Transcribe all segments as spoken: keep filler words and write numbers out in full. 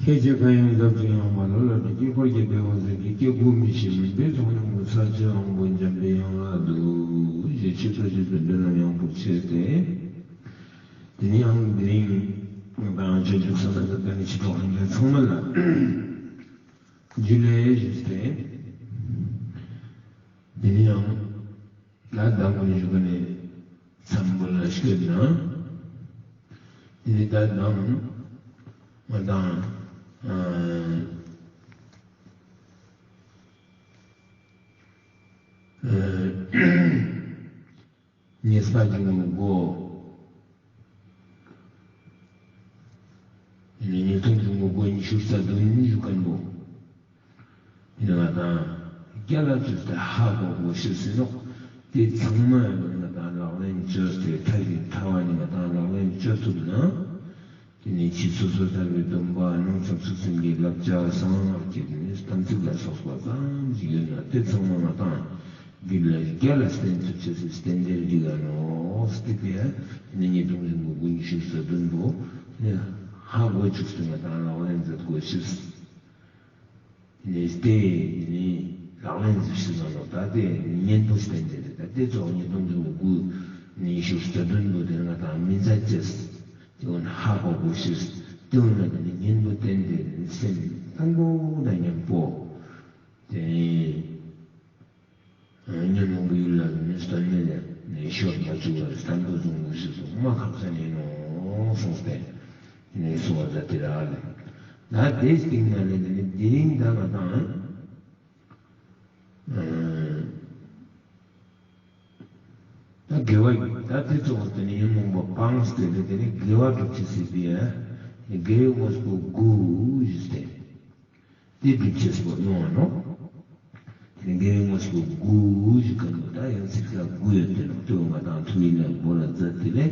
ལས་བྱེད་གང་ཡང་ཟབ་ཅིང་ཡངས་པ་ལ། ལ་དེ་སྐྱེ་འཁོར་གྱི་བདེ་བ་ཟད་ཀྱི་སྐྱེ་དགུ་མི་ཤེས་མིན་པའི་ཚོགས་རྣམས་ཀུན་ཚར་གཅོད་དབང་པོ་འཇམ་པའི་དབྱངས་ལ་འདུད་ཅེས་ཆོས་ལྟ་ཞིག་ཏུ་འདྲེན་ལ་ཡང་པོ་ཆེ་སྟེ། དེ་ནས་ཡང་དེ་རིང་ང་དང་སྤྱོད་འཇུག་ས་ན་ད་ནི་ཕྱི་དྲོ་ལྷན་རྒྱས་ཚང་མ་ལ་རྒྱུད་ལས་ཞུས་ཏེ། དེ་ནས་ཡང་ད་གདམས་ངག་ཞུ་ག་ནས་མཚམས་པོ་ལ་སྐྱོད་ན། དེ་ནས་ད་གདམས་ང་དང་ཨ་ཨ་ཉེས་པ་འབྱུང་བའི་སྒོ། དེ་ནས་ཉེས་ལྟུང་འབྱུང་བའི་སྒོ་ཉི་ཤུ་རྩ་བདུན་ཞུ་མཁན་པོ། ཡིན་ང་དང་རྒྱ་ལ་ཅོས་ཏེ་ཧ་གོ་དགོས་ཤེས་ཟིན་ནོ། དེ་ཚང་མ་ཡང་ང་དང་ལག་ལེན་ཅོས་ཏེ་མཐའ་གི་མཐའ་བ་ནས་ང་དང་ལག་ལེན་ཅོ་ཐུབ་ན། དེ་ནས་ཕྱི་སོ་སོར་ཐར་པའི་སྡོམ་པ་སྣང་ཙམ་ཚུལ་ཙམ་གྱི་བསླབ་བྱ་གསང་སྔགས་ཀྱི་དེ་ནས་དམ་ཚིག་ལ་སོགས་པ་ཙམ་ཞིག་ཡོད་ན་དེ་ཚང་མ་ང་དང་རྒྱུད་ལ་རྒྱ་ལ་བརྟེན་ཐུབ་ཅེས་སུ་བརྟེན་ཏེ་རྒྱུད་ལ་ནོག་སྟེ་དེ་ནས་ཉེས་ལྟུང་འབྱུང་བའི་སྒོ་ཉི་ཤུ་རྩ་བདུན་པོ་ནི་ཧ་གོ་བཅུག་སྟེ་ང་དང་ལག་ལེན་མཛད་དགོས་ཤེས། ནས་དེ་ནི་ལག་ལེན་ཟེར་ཞིག་ལ་ལོ་ད་དེ་ནི་གཉེན་པོ་བསྟེན་ཏེ་རེད། ད་དེ་ཚོ་གཉེན་པོ་འབྱུང་དགུ་ནི་ཤུགས་ད་དོན་པོ་དེ་ང་དང་མི་མཛད་ཅེས་དེ་འོ་ན་ཧ་གོ་དགོས་ཤེས། དེ་འོ་ན་དེ་ནི་གཉེན་པོ་བསྟེན་ཏེ་ནི་སེམས་བརྟན་པོ་དང་མཉམ་པོ་དེ་ཉོན་མོངས་པའི་ཡུལ་ལ་ནི་སྟོན་མེད་ནས་ནི་ཤོར་མ་བཅུག་པར་བརྟན་པོ་བཟུང་དགོས་ཤེས་སོགས་མ་ཁག་ཅན་ཡིན་ནོ་གསུངས་ཏེ། ནས་གསུང་བ་ད་དེ་ར་ལས། ད་དེ་སྟེང་ན་ལས་དེ་ནི་དེ་རིང་ད་ང་དང་། ད་དགེ་བ་ཡིན། ད་དེ་ཚོ་དེ་ནི་ཉོན་མོངས་པ་སྤངས་ཏེ་ལས་དེ་ནི་དགེ་བ་སྒྲུབ་ཅེས་ཟེར་དེ་ཡ། དགེ་བའི་དངོས་པོ་དགུ་ཞིག་སྟེ། དེ་སྒྲུབ་ཅེས་པོ་ཡོང་བ་ནོ། དེ་དགེ་བའི་དངོས་པོ་དགུ་ཞིག་ག་ནོ་ད་ཡང་ཚིག་ཁ་དགུ་ཡོད་དེ་ནོ་དེ་བ་ང་དང་ཐུགས་ཡིད་ལ་བོར་ལ་མཛད་དེ་ལས།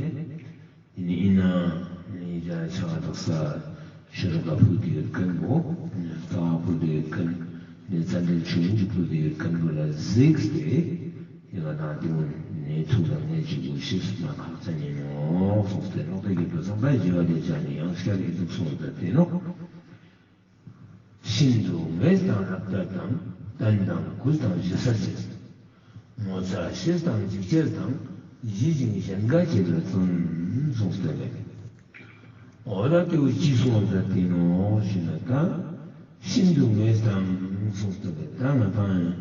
དེ་ནི་ཡིན་ན་ཡིན་ཅག་ཆ་བ་དག་ས་ཤོ་ར་ག་ཕུལ་དེ་ཡོད་མཁན་པོ། རྩ་བ་ཕུལ་དེ་ཡོད་མཁན། ནི་རྩ་འགྲེལ་ཆུང་ངུ་ཅིག་ཕུལ་དེ་ཡོད་མཁན་པོ་ལ་གཟིགས་ཏེ། དེ་ང་དང་དེ་བ་ནི་ཐུགས་ལ་ངེས་ཅིག་དགོས་ཤེས་མ་ཁག་ཅན་ཡིན་ནོ་གསུངས་ཏེ་ནོ། དེ་གི་དུ་སང་ད་བཞི་བ་དེ་ཅག་ནི་ཡང་སྐྱར་ཡིན་ཚུགས་སོང་ད་དེ་ནོ། ཤིན་ཏུ་ངེས་དང་རབ་ལྟ་དང་། བརྟན་དང་གུས་དང་ཞི་ས་ཆེ། ངོ་ཚ་ཤེས་དང་འཇིགས་བྱེད་དང་། ཞི་ཞིང་གཞན་དགའ་བྱེད་ལ་བརྩོན་གསུངས་ཏེ་ལས། འོ་ད་དེ་བོ་ཅི་གསུངས་ད་དེ་ནོ་ཞུ་ན་ད། ཤིན་ཏུ་ངེས་དང་གསུངས་ཏེ་ལས་ད་ང་དང་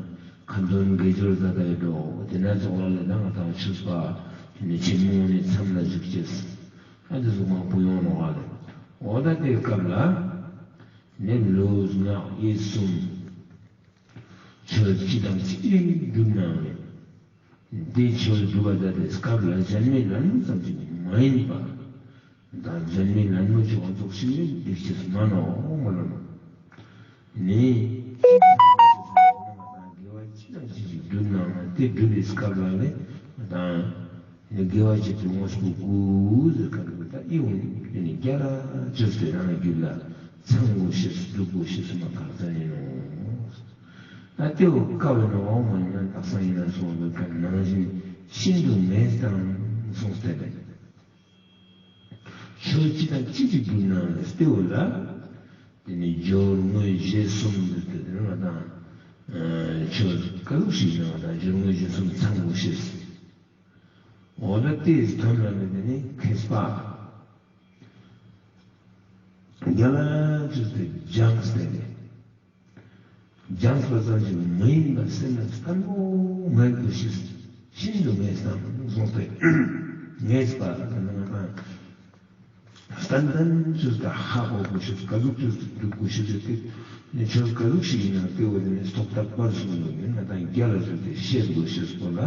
ཁ་འདོན་དགེ་སྦྱོར་ད་ད་ཡོད་འགྲོ་དེ་ན་ཚོགས་ལ་ལས་ད་ང་དང་ཆོས་པ་དེ་ནི་ཆེན་མོ་ནས་མཚམས་ལ་བཞུགས་ཅེས། ཨ་དེ་ཚོ་མང་པོ་ཡོང་ནོ་ཨ་ལས། འོ་ད་དེ་སྐབས་ལ། ནས་ལུས་ངག་ཡིད་གསུམ། ཆོས་སྤྱི་དང་སྤྱི་སྒྲུབ་གནང་ནས། འདི་ཆོས་སྒྲུབ་པ་ད་དེ་སྐབས་ལ་གཞན་མའི་ལན་ཙམ་ཞིག་མ་ཡིན་པ། དང་གཞན་མའི་ལན་མོ་ཆོག་ཙོག་ཞིག་ནི་འདི་ཕྱིར་མ་ནོ་མ་ལོ་ནོ། ནི། དགེ་བ་སྤྱི་དང་སྤྱི་ཞིག་སྒྲུབ་གནང་ན་དེ་སྒྲུབ་པའི་སྐབས་ལ་ནི་དང་། ནི་དགེ་བ་བྱེད་པའི་དངོས་པོ་དགུ་ཟེར་ག་ནི་ད་ཨི་འོང་དེ་ནི་རྒྱ་ར་ཅོས་ཏེ་རང་རྒྱུད་ལ་ཚང་དགོས་ཤེས་སྒྲུབ་དགོས་ཤེས་སུ་མ་ཁག་ཅན་ཡིན་ནོ། ད་དེ་བོ་བཀའ་བོ་ནི་འོག་མ་ཡིན་ན་དག་ས་ཡིན་ན་གསུངས་པའི་བཀའ་ནང་བཞིན་ཤིན་ཏུ་ངེས་དང་གསུངས་ཏེ་ལས། ཆོས་སྤྱི་དང་སྤྱི་གཅིག་སྒྲུབ་གནང་ལས་དེ་བོ་ལ། དེ་ནི་སྦྱོར་དངོས་རྗེས་གསུམ་ཟེར་ཏེ་དེ་ནི་ང་དང་ཆོས་ག་ཟུག་ཞིག་ཡིན་ན་ང་དང་སྦྱོར་དངོས་རྗེས་གསུམ་ཚང་དགོས་ཤེས། འོ་ན་དེའི་དོན་ལ་ནི་དེ་ནི་མཁས་པ། རྒྱ་ལ་ཅོས་ཏེ་སྦྱངས་ཏེ་ནི། སྦྱངས་པ་ཙམ་ཞིག་མ་ཡིན་པར་སེམས་ལ་བརྟན་པོ་ངེས་དགོས་ཤེས། ཤིན་ཏུ་ངེས་དང་གསུངས་ཏེ། ངེས་པ་ལ་ནི་ང་དང་། ཏན་ཏན་ཅོས་ཏེ་ཧ་གོ་དགོས་ཤེས་ག་ཟུག་ཅོས་ཏེ་སྒྲུབ་དགོས་ཤེས་ཟེར་ཏེ། ནི་ཆོས་ག་ཟུག་ཞིག་ཡིན་ན་དེ་བོ་དེ་ནི་སྟོབས་དག་པར་གསུངས་འདུག་ནི་ང་དང་རྒྱ་ལ་ཅོས་ཏེ་ཤེས་དགོས་ཤེས་པོ་ལ།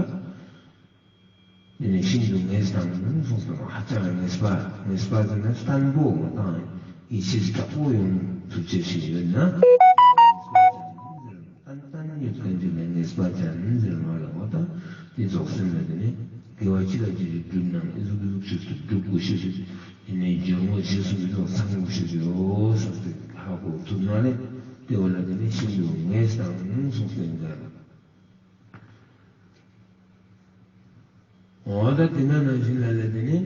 དེ་ནས་ཤིན་ཏུ་ངེས་དང་གསུངས་སོ། ཧ་ཅང་ངེས་པ། ངེས་པ་དེ་ནི་བརྟན་པོ་ངོ་དང་ཡིད་ཆེས་དྲག་པོ་ཡོང་ཐུབ་ཅེས་ཤིག་ཡོད་ན། ཏན་ཏན་ཡོད་མཁན་ཅིག་ལ་ངེས་པ་ཅན་ཟེར་བ་ལ་ངོ་དང་དེ་རྫོགས་སེམས་ལ་དེ་ནི་དགེ་བ་ཅི་དང་ཅི་ཞིག་བསྒྲུབས་ནའང་ཨི་ཟུག་ཨི་ཟུག་ཅིག་ཏུ་སྒྲུབ་དགོས་ཤེས་ཤིག་དེ་ནི་སྦྱོར་དངོས་རྗེས་གསུམ་ཨི་ཟུག་ཚང་དགོས་ཤེས་ཡོད་ཟེར་ཏེ་ཧ་གོ་ཐུབ་ན་ལས་དེ་བ་ལ་དེ་ནི་ཤིན་ཏུ་ངེས་དང་གསུངས་ཏེ་འདུག་འོ་ད་དེ་ན་ནང་བཞིན་ལ་ལས་དེ་ནི།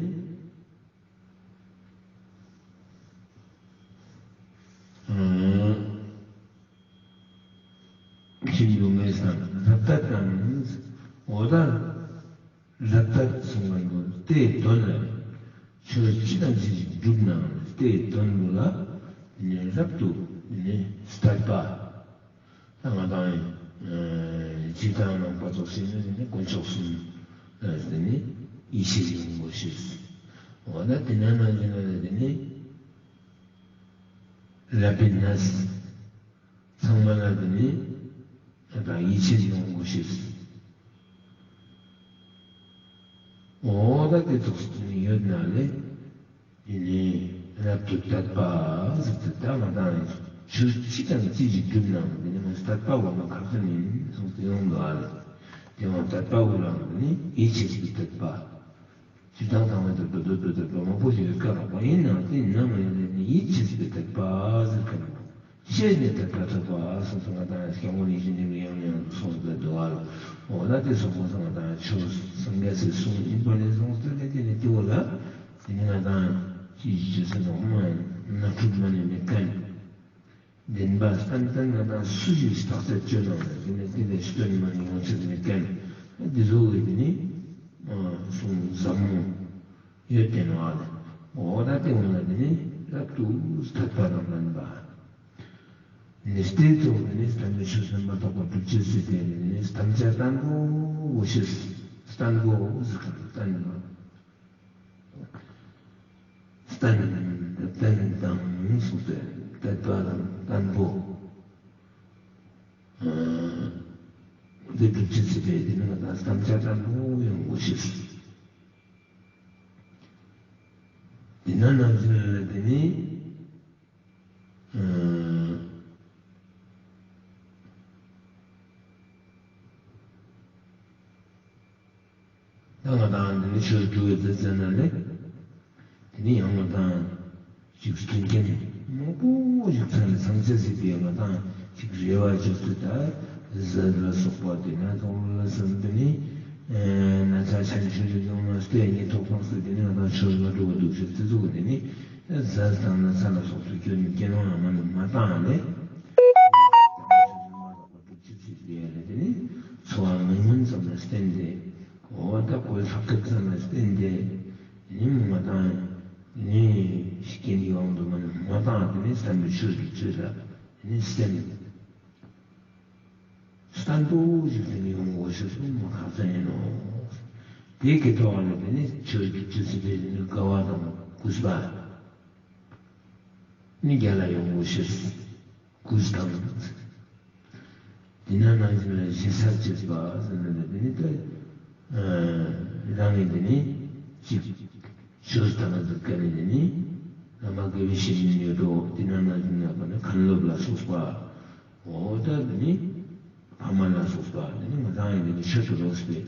ཡོད་མེད་སམ། རབ་མཐར་དང་། འོ་ད་རབ་མཐར་གསུངས་པ་ཡིན་ནོ། དེའི་དོན་ལ་ཆོས་ཅི་དང་ཅི་ཞིག་བསྒྲུབ་ནའང་དེའི་དོན་ལ་ནི་རབ་ཏུ་ནི་དད་པ། ད་ང་དང་ཡིན། སྤྱིར་བཏང་ནང་པ་ཚོ་ཟེར་ན་དེ་ནི་དཀོན་མཆོག་གསུམ་ལ་དེ་ནི་ཡིད་ཆེས་ཡོང་དགོས་ཤེས། འོ་ན་དེ་ན་ནང་བཞིན་ལ་དེ་ནི་ལ་པི་ནས་ཚང་མ་ལ་དེ་ནི་ད་ཡིད་ཆེས་ཡོང་དགོས་ཤེས། འོ་ད་དེ་ཚོགས་སུ་ཡོད་ན་ལས། དེ་ནས་རབ་ཏུ་དད་པ་ཟེར་ཏེ། ད་ང་དང་ཆོས་ཅི་དང་ཅི་ཞིག་བསྒྲུབ་ནའང་དེ་ནས་ང་དད་པ་འོ་མ་ཁག་ཅན་ཡིན་གསུངས་ཏེ་ཡོང་འདུག་ཨ་ལ། དེ་ཡང་དད་པ་འོ་རང་དེ་ནས་ཡིད་ཆེས་པའི་དད་པ། སྤྱིར་བཏང་དང་བའི་དད་པ་དད་པ་དད་པ་མང་པོ་ཞིག་ཡོད་ཀ་རག་པ་ཡིན་ནའང་དེ་ནམ་ཡང་ལས་ནི་ཡིད་ཆེས་པའི་དད་པ་ཟེར་ག་ནོ། ཤེས་ནས་དད་པ་ཐོབ་པ་སོགས་སུ་ང་དང་སྐྱབས་མགོན་ཡིད་བཞིན་ནོར་བུས་ཡང་ཡང་གསུངས་པའི་འདུག་ཨ་ལ། འོ་ན་དེ་སོགས་པ་སོགས་ང་དང་ཆོས་སངས་རྒྱས་སི་གསུང་ཡིན་པ་ནས་བཟུང་སྟེ་ནས་དེ་ནས་དེ་འོ་ལ་དེ་ནི་ང་དང་ཅི་ཞིག་བྱེད་ས་དང་མ་ན་ཁྲུག་མ་ནས་མེད་མཁན། བདེན་པ་ཏན་ཏན་ང་དང་སུ་ཞིག་བརྟག་དཔྱད་བཅོས་གནང་ནས་དེ་ནས་དེ་ལས་སྟོན་མ་ནས་ཡོང་ཆེད་མེད་མཁན། དེ་ཚོ་གི་དེ་ནི་གསུང་ཟབ་མོ། ཡོད་དེ་ནོ་ཨ་ལ། འོ་ད་དེ་འོ་ན་དེ་ནི་རབ་ཏུ་དད་པ་དང་ལྡན་པ། ནི་སྟེ་ཚོགས་དེ་ནི་དམ་པའི་ཆོས་སེམས་པ་ཐོག་པ་སྒྲུབ་ཅེས་ཟེར་ཏེ་ནི་དམ་བཅའ་བརྟན་པོ་བོ་ཤེས། བརྟན་པོ་ཟེར་ག་བརྟན་པ། བརྟན་བརྟན་དང་གསུངས་ཏེ་དད་པ་དང་བརྟན་པོ། འདི་སྒྲུབ་ཅེས་ཟེར་ཏེ་དེ་ནི་ང་དང་དམ་བཅའ་བརྟན་པོ་ཡོང་དགོས་ཤེས། དེ་ན་ནང་བཞིན་ལ་དེ་ནི། ཨ། ད་ང་དང་འདི་ནི་ཆོས་སྒྲུབ་པའི་རྩེ་ཟེར་ན་ལས། དེ་ནི་ཡང་ང་དང་ཅིག་མཐུན་རྐྱེན་མང་པོ་ཞིག་ཚང་ནས་ཚང་ཆ་སྲིད་པའི་ང་དང་ཅིག་རེ་བ་བཅོལ་ཚུལ་ད་ཟས་ལ་སོགས་པ་དེ་ན་ཚོང་ལ་སོགས་པ་དེ་ནི་ན་ཚ་ཆེན་ཆུང་ཞིག་ཡོང་ན་སྟེ་ཉེན་ཐོག་ཐང་སྲིད་དེ་ནི་ང་དང་ཆོས་མ་སྒྲུབ་པ་འདུག་ཞེས་དེ་ཚོ་གི་དེ་ནི་ཟས་དང་ན་ཚ་ལ་སོགས་པའི་སྐྱོན་རྐྱེན་བ་ང་མ་ནི་མ་བཏང་ནས། ཅི་ཞིག་ཡོད་ལ་དེ་ནི་འཚོ་བ་མི་མངོན་ཙམ་ལ་བརྟེན་ཏེ། འོ་ད་གོས་ལྷག་སྐབས་ཙམ་ལ་བརྟེན་ཏེ། ནི་མི་མ་བཏང་། ནི་ཤི་རྐྱེན་གྱི་དབང་དུ་མ་ནི་མ་བཏང་། དེ་ནི་བསམ་པའི་ཆོས་ཀྱི་ཆོས་ལ་ནི་སེམས་བརྟན་པོ་ཞིག་དེ་ནི་ཡོང་དགོས་ཞེས་གསུངས་མ་ཁག་ཅན་ཡིན་ནོ། དེ་གི་ཐོག་ལ་དེ་ནི་ཆོས་ཀྱི་ཆོས་སྲིད་པའི་ནི་དགའ་བ་དང་གུས་པ་ནི་རྒྱ་ལ་ཡོང་དགོས་ཞེས། གུས་དང་། དེ་ན་ནང་བཞིན་ལ་ཞེ་ས་བྱེད་པ་ཟེར་ན་དེ་ནི་ད་རང་གི་དེ་ནི་གཅིག་ཆོས་དང་ཟེར་མཁན་ནི་དེ་ནི་བླ་མ་དགེ་བའི་བཤེས་གཉེན་ཡོད་འགྲོ། དེ་ན་ནང་བཞིན་ལ་ག་ནི་མཁན་སློབ་ལ་སོགས་པ། འོ་ད་དེ་ནི་ཕ་མ་ལ་སོགས་པ་དེ་ནི་ང་རང་ཡི་དེ་ནི་ཆོས་སུ་རོགས་པའི་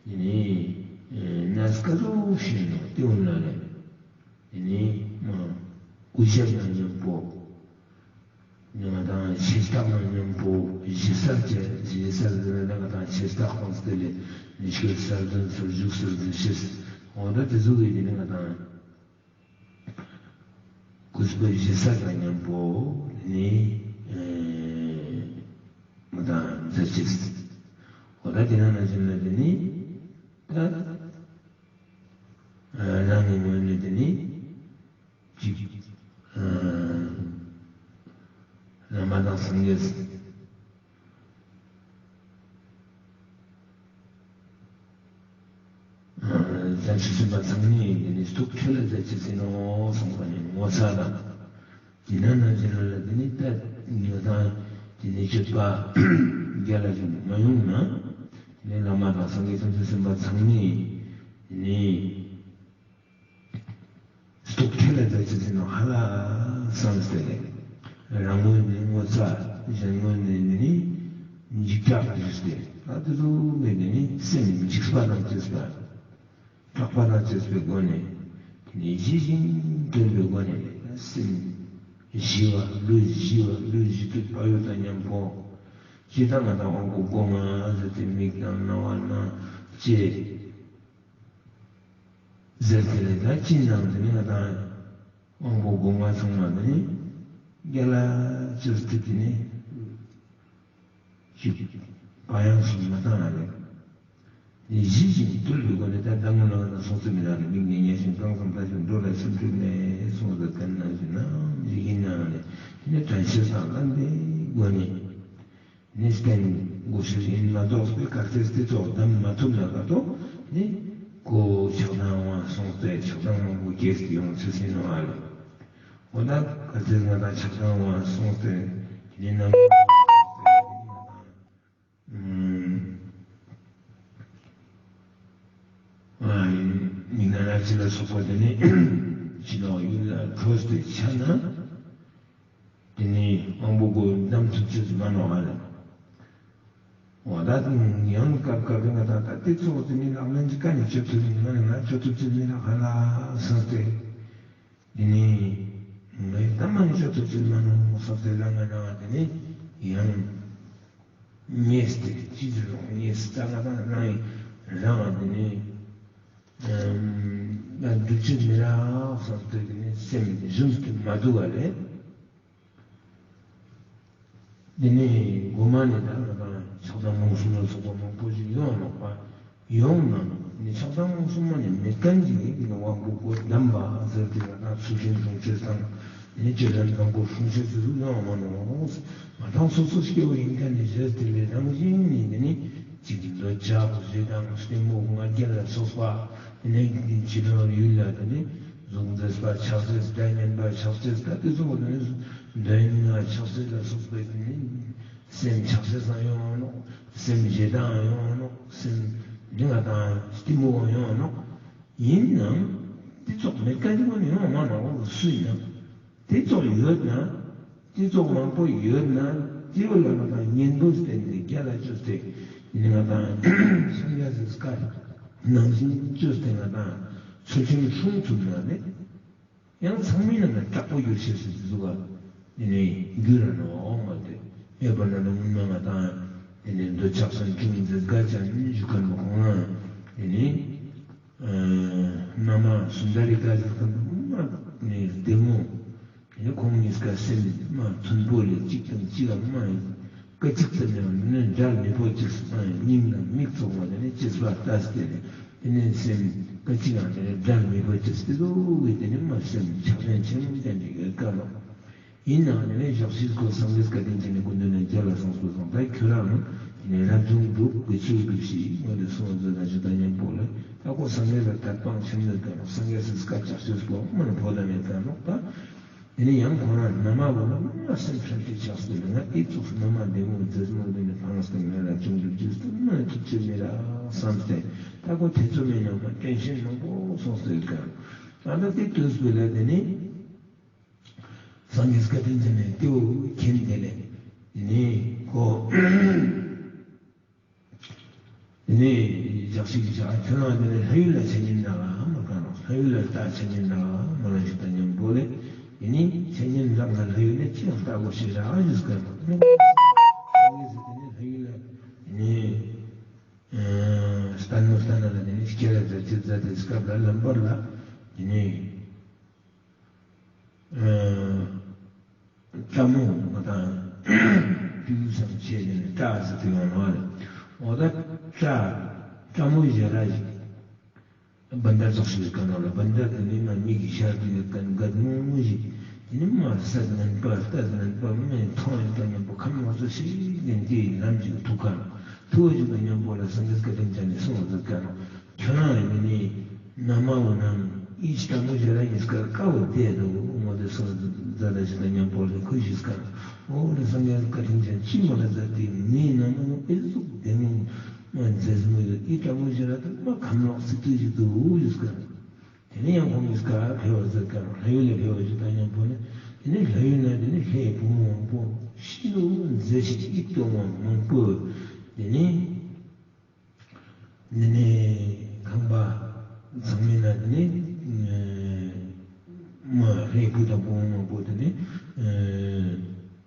དེ་ནི་གནས་སྐབས་རོགས་ཞེས་ནོ་དེ་འོ་ན་ལས། དེ་ནི་མ་སྐུ་ཞབས་དང་མཉམ་པོ། ང་དང་ཞེ་སྟག་དང་མཉམ་པོ་ཞེ་ས་བྱས། ཞེ་ས་ཟེར་ན་ང་དང་ཞེ་སྟག་དང་སྟེ་ལས་ནི་ཆོས་གསར་འཛིན་ཟུར་འཇུག་ཟུར་འཛིན་ཤེས། འོ་ད་དེ་ཚོ་གི་དེ་ནི་ང་དང་གུས་པ་ཞེ་ས་དང་མཉམ་པོ་ནི་ང་དང་མཛད་ཅེས། འོ་ད་དེ་ན་ན་བཞིན་ལ་དེ་ནི་ད། རང་གི་ངོས་ནས་དེ་ནི་གཅིག་བླ་མ་དང་སངས་རྒྱས། བྱང་ཆུབ་སེམས་དཔའ་ཚང་མས་དེ་ནི་ཐུགས་ཁྲོ་ལ་མཛད་ཅེས་ཟེར་ནོ་གསུངས་པ་ནི་ངོ་ཚ་དང་། དེ་ན་ནང་བཞིན་ལ་དེ་ནི་ད་ཉོ་དང་དེ་ནི་སྤྱོད་པ་རྒྱ་ལ་ཞིག་མ་ཡོང་ན། དེ་ནི་བླ་མ་དང་སངས་རྒྱས་བྱང་ཆུབ་སེམས་དཔའ་ཚང་མས་དེ་ནི། སྟོབས་ཁྲལ་ལ་མཛད་ཅེས་ཟེར་ནོ་ཧ་ལ་བསམ་སྟེ། རང་ངོས་ནས་ངོ་ཚ། གཞན་ངོས་ནས་ནི་འཇིགས་སྐྲག་ཞུས་ཏེ། ད་དེ་ཚོ་མེད་ནས་ནི་སེམས་འཇིགས་པ་དང་བཅས་པ། སྐྲག་པ་དང་བཅས་པའི་སྒོ་ནས། དེ་ནི་ཞི་ཞིང་དུལ་བའི་སྒོ་ནས་སེམས་ཞི་བ། ལུས་ཞི་བ། ལུས་ཞི་སྟེ་བག་ཡོད་དང་མཉམ་པོ། ཇི་ལྟར་ང་དང་དབང་པོ་སྒོ་ལྔ་ཟེར་ཏེ་མིག་དང་རྣ་བ་སྣ་ལྕེ། ཟེར་དེ་ལས་ད་ཅི་ནང་དེ་ནི་ང་དང་དབང་པོ་སྒོ་ལྔ་ཚང་མ་དེ་ནི་རྒྱ་ལ་ཅིར་ཐིག་དེ་ནི་ ཅིག་བག་ཡངས་སུ་མ་བཏང་བ་རེད། ནི་ཞི་ཞིང་དུལ་བའི་སྒོ་ནས་ད་ལྟ་སྔོན་ལ་ང་སོང་ཙི་མི་རག་ནི་མིག་ནས་ཉལ་ཞིང་གང་བསམ་ལྟ་ཞིང་འགྲོ་ལ་སེམས་ཁྲལ་མེད་གསུངས་ཟེར་གན་ནང་བཞིན་ནམ་ཞིག་ཡིན་ནའང་ནི་དེ་ནི་དྲན་ཤེས་དང་ལྡན་པའི་སྒོ་ནས་ནི་བསྟེན་དགོས་ཤེས་ཡིན་མ་གཏོགས་པའི་གར་ཐེག་དེ་ཚོ་བདམས་མ་ཐུབ་ན་ག་ཏོ་ནི་ཁོ་ཆགས་སྡང་བ་སོང་སྟེ་ཆགས་སྡང་མང་པོ་སྐྱེས་ཏེ་ཡོང་ཚུལ་ཡིན་ནོ་ཨ་ལེ། འོ་ད་ག་ཚོད་ང་དང་ཆགས་སྡང་བ་སོང་སྟེ་དེ་ནི་ནམ་ཨ་ཡིན་ཉིན་ན་ལ་ཅི་ལ་སོགས་པ་དེ་ནི་ཕྱི་ལོགས་ཡུལ་ལ་འཕྲོས་ཏེ་ཆ་ན། དེ་ནི་དབང་པོ་གོ་བདམས་ཐུབ་ཚོད་མ་ནོར་བ་ལ། འོ་ད་ཡང་སྐབས་སྐབས་རིང་ང་དང་ད་དེ་ཚོ་དེ་ནི་ལག་ལེན་གྱི་ཀ་ནས་སྤྱོད་ཐུབ་ནི་ང་ནི་ང་སྤྱོད་ཐུབ་ཚོད་མི་ལ་ཧ་ལ་སོང་སྟེ། དེ་ནི་ངའི་ད་མ་ནི་སྤྱོད་ཐུབ་ཚོད་མ་ནོར་སོང་སྟེ་ལ་ང་ནང་དེ་ནི་ཡང་ཉེས་ཏེ་ཅི་ཟེར་རོགས་ཉེས་ད་ང་དང་རང་ཡི་རང་དེ་ནི། ཡང་འདུག་ཅི་མི་རག་བསམ་སྟེ་དེ་ནི་སེམས་རིམ་གྱིས་མ་འདུག་པ་ལས། དེ་ནི་མགོ་མ་ནས་ད་ང་དང་ཆགས་སྡང་རྨོངས་གསུམ་ལ་སོགས་པ་མང་པོ་ཞིག་ཡོང་ནོག་པ། ཡོང་ན་ནི་ཆགས་སྡང་རྨོངས་གསུམ་མ་ནི་མེད་མཁན་གྱི་ནི་དབང་པོ་གོ་བདམས་པ་ཟེར་ཏེ་ང་དང་ཚུལ་ཁྲིམས་སྲུང་བྱེད་དང་ནི་སྤྱོད་ལམ་དང་པོ་སྲུང་བྱེད་དེ་ཚོ་ཡོང་མ་ནོག་མ་དང་སོ་སོ་སྐྱེ་བོ་ཡིན་མཁན་ནི་གཞི་དེ་ལས་རང་བཞིན་ནི་དེ་ནི། གཅིག་འདོད་ཆགས་ཞེ་སྡང་གཏི་མུག་ང་རྒྱལ་ལ་སོགས་པ། དེ་ནས་འདི་ཕྱི་ནང་ཡུལ་ལ་དེ་ནི་གཟུགས་མཛེས་པ་ཆགས་ཅེས་སྒྲ་སྙན་པ་ཆགས་ཅེས་ད་དེ་ཚོ་དེ་ནི་འདོད་ཡོན་ལྔ་ཆགས་ཅེས་ལ་སོགས་པའི་དེ་ནི་སེམས་ཆགས་ཅེས་སང་ཡོང་ནོག་སེམས་ཞེ་སྡང་ཡོང་ནོག་སེམས་འདི་ང་དང་གཏི་མུག་ཡོང་ནོག་ཡིན་ནའང་དེ་ཚོ་མེད་མཁན་ཅིག་ཡོང་མ་ནོག་སུ་ཡིན་ནའང་། དེ་ཚོ་ཡོད་ན། དེ་ཚོ་མང་པོ་ཡོད་ན། དེ་བོ་ལ་ང་དང་གཉེན་པོ་བསྟེན་ཏེ་རྒྱལ་ལ་བཅོས་ཏེ། ནི་ང་དང་སངས་རྒྱས་སི་བཀའ་ནང་བཞིན་བཅོས་ཏེ་ང་དང་ཚུལ་ཁྲིམས་སྲུང་ཐུབ་ན་ནི། ཡང་ཚང་མའི་ནང་ལ་དྲག་པོ་གྱུར་ཤེས་སི་དེ་ཚོ་ག་དེ་ནི་འགྱུར་ར་ནོག་མ་དེ། ཡོད་པ་ན་ནི་སྔོན་མ་ང་དང་དེ་ནི་འདོད་ཆགས་སམ་ཁྲིམས་འཛིན་དགའ་ཅན་ཞུ་མཁན་པོ་ཁོང་ལ་དེ་ནི། ཨ་མནའ་མ་སུན་དར་ལི་ཀ་ཟེར་མཁན་པོ་མ་ནི་བདེ་མོ། དེ་ནས་ཁོང་གཉིས་ཀ་སེམས་མ་མཐུན་པོ་ལས་གཅིག་དང་གཅིག་ལ་མ་སྐད་ཅིག་ཙམ་ཡང་ནི་འབྲལ་མི་ཕོད་ཅེས་སྙིང་ལ་མིག་བཙོག་པ་དེ་ནས་ཅེས་པ་ལྟ་སྟེ་དེ་ནས་སེམས་སྐད་ཅིག་ཡང་དེ་ནས་འབྲལ་མི་ཕོད་ཅེས་དེ་ཚོ་གི་དེ་ནས་མ་སེམས་ཆགས་ཞེན་ཆེན་མོ་ཅན་ཅིག་ཡོད་ཀ་ནོ། ཡིན་ནའང་དེ་ནས་ཞག་ཅིག་ཁོ་སངས་རྒྱས་བཀའ་དྲིན་ཅན་ནི་སྐུ་མདུན་ནས་མཇལ་ལ་སོང་སོང་ད་ཁྱོད་རང་དེ་ནས་རབ་བྱུང་སྒྲུབ་དགེ་ཚུལ་སྒྲུབ་ཤིག་ངོ་དེ་སོང་ཟེར་ད་ཞུ་ད་མཉམ་པོ་ལ་ད་ཁོ་སངས་རྒྱས་ལ་དད་པ་ཆེན་མོ་ཡོད་ཀ་ནོ། སངས་རྒྱས་སི་བཀའ་ལྕགས་ཤོས་པོ་མ་ནི་ཕོ་ད་མེད་ཀ་ནོ་ད། དེ་ནས་ཡང་ཁོ་རང་མནའ་མ་བོ་ལ་མ་སེམས་ཧྲལ་ཏེ་ཆགས་སོང་ལ་ང་ཨི་ཙོགས་སུ་མནའ་མ་བདེ་མོ་མཛེས་མོ་དེ་ནས་ཕངས་ཏེ་ང་རབ་བྱུང་སྒྲུབ་རྒྱུ་དེ་མ་ཐུབ་ཆེ་མེད་ལ་བསམ་སྟེ་ད་ཁོ་དེ་ཚོ་མེད་ན་མ་དྲན་ཤེས་མང་པོ་སོང་སྟེ་ཡོད་ཀ་ནོ། ད་ལྟ་དེ་དུས་སུ་ལ་དེ་ནས། སངས་རྒྱས་བཀའ་དྲིན་ཅན་ནས་ལྟེའུ་མཁྱེན་དེ་ལས་དེ་ནས་ཁོ་དེ་ནས་ཞག་ཞིག་བཞག་ཁྱོད་རང་དེ་ནས་ལྷ་ཡུལ་ལ་འཆད་ཉན་གནང་ང་མ་ག་རང་ལྷ་ཡུལ་ལ་ལྟ་འཆད་ཉན་གནང་ང་མ་ལ་ཞིག་དང་མཉམ་པོ་ལས་དེ་ནས་འཆད་ཉན་རབ་ང་ལྷ་ཡུལ་ནས་ཅི་ཡང་ལྟ་དགོས་ཤེས་རག་ཞུས་ཀ་ནོ། སངས་རྒྱས་སི་དེ་ནས་ལྷ་ཡུལ་ལ་དེ་ནས་ལྟད་མོ་ལྟ་ན་ལ་དེ་ནས་སྐྱེ་ལ་མཛད་ཅེས་མཛད་དེ་སྐབས་ལ་ལམ་བར་ལ་དེ་ནས། ལྟད་མོ་ང་དང་ཕྲུ་གུ་ཚང་ཆེ་ནས་སྐྲ་ཟེར་དུ་ཡོང་ལ་རེད། འོ་ད་སྐྲ་སྐྲ་མོ་ཞེ་དྲག་ཞིག་བན་དར་ཙོགས་ཤིག་ཡོད་ཀ་ནོ་ལ་བན་དར་དེ་ནི་མ་མིག་གི་ཤར་དུ་ཡོད་ཀ་ནི་རྒད་མོ་ཞིག་དེ་ནི་མ་སད་ངན་པ་སྟ་ངན་པ་མེ་མཐོང་ཡོད་ཀ་མཉམ་པོ་ཁམས་ང་ཚོ་ཞིག་ནས་འདིའི་ལམ་ཞིག་ཐུག་ཀ་ནོ། ཐུག་པ་ཞིག་དང་མཉམ་པོ་ལ་སངས་རྒྱས་བཀའ་དྲིན་ཅན་ནས་གསུངས་པ་ཟེར་ཀ་ནོ། ཁྱོད་རང་ཡིན་ནི་ན་མ་འོ་ནམ་ཨི་ཅི་ལྟ་མོ་ཞེ་ར་ཉིས་ཀར་དཀའ་བ་བསྡད་འདུག་མོ་དེ་སོང་ཟ་ད་ཞིག་དང་མཉམ་པོ་ལ་ཁོ་ཞིག་ཀ་འོ་ལ་སངས་རྒྱས་བཀའ་དྲིན་ཅན་ཅི་མ་ལ་ཟ་དེ་མིའི་ན་མ་ཨི་ཟུག་བདེ་མོ་མ་མཛེས་མོ་ཡོད་ཨི་ལྟ་མོ་ཞེ་ར་དེ་མ་ཁམ་ལོག་སི་ཏུ་ཞིག་འདུག་ཞིག་ཀ་དེ་ནས་ཡང་ཁོང་གིས་ཀ་ཕེབས་པ་ཟེར་ཀ་ལྷ་ཡུལ་ལ་ཕེབས་པ་ཞིག་དང་མཉམ་པོ་ནི་དེ་ནས་ལྷ་ཡུལ་ན་དེ་ནས་ལྷའི་བུ་མོ་མང་པོ་ཤིན་ཏུ་མཛེས་ཤིང་ཨི་སྟོང་བ་མང་པོ་དེ་ནས། དེ་ནས་ཁང་པ་ཚང་མའི་ནང་དེ་ནས་མ་ལྷའི་བུ་དང་བུ་མོ་མང་པོ་དེ་ནས་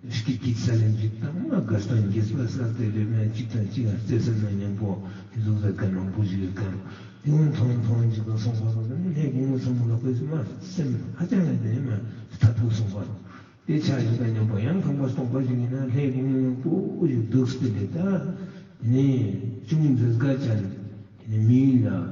སྐྱིད་སྐྱིད་ས་ལེན་གཅིག་དང་མ་དགའ་སྟོན་རྒྱས་པ་ས་དེ་ལས་མ་གཅིག་དང་གཅིག་ལ་བརྩེ་སེམས་ནང་མཉམ་པོ་དེ་ཟུག་ཟ་དཀའ་མང་པོ་ཞིག་ཡོད་ཀ་རོ། དེ་འོན་ཐོང་ཐོང་གཅིག་དང་སོང་པ་རོ་དེ་ནས་ལྷའི་བུ་མོ་ཚང་མ་ལ་དཔེ་མ་སེམས་ཧ་ཅང་ཡང་དེ་ནས་མ་ཐབས་པོ་སོང་པ་རོ། དེ་ཆ་ཞིག་དང་མཉམ་པོ་ཡང་ཁང་པ་སྟོང་པ་ཞིག་ཡིན་ན་ལྷའི་བུ་མོ་མང་པོ་ཞིག་འདུག་སྟེ་ལས་ད། དེ་ནས་ཅུང་མཛེས་དགའ་ཅན། དེ་ནས་མི་ཡུལ་ལ།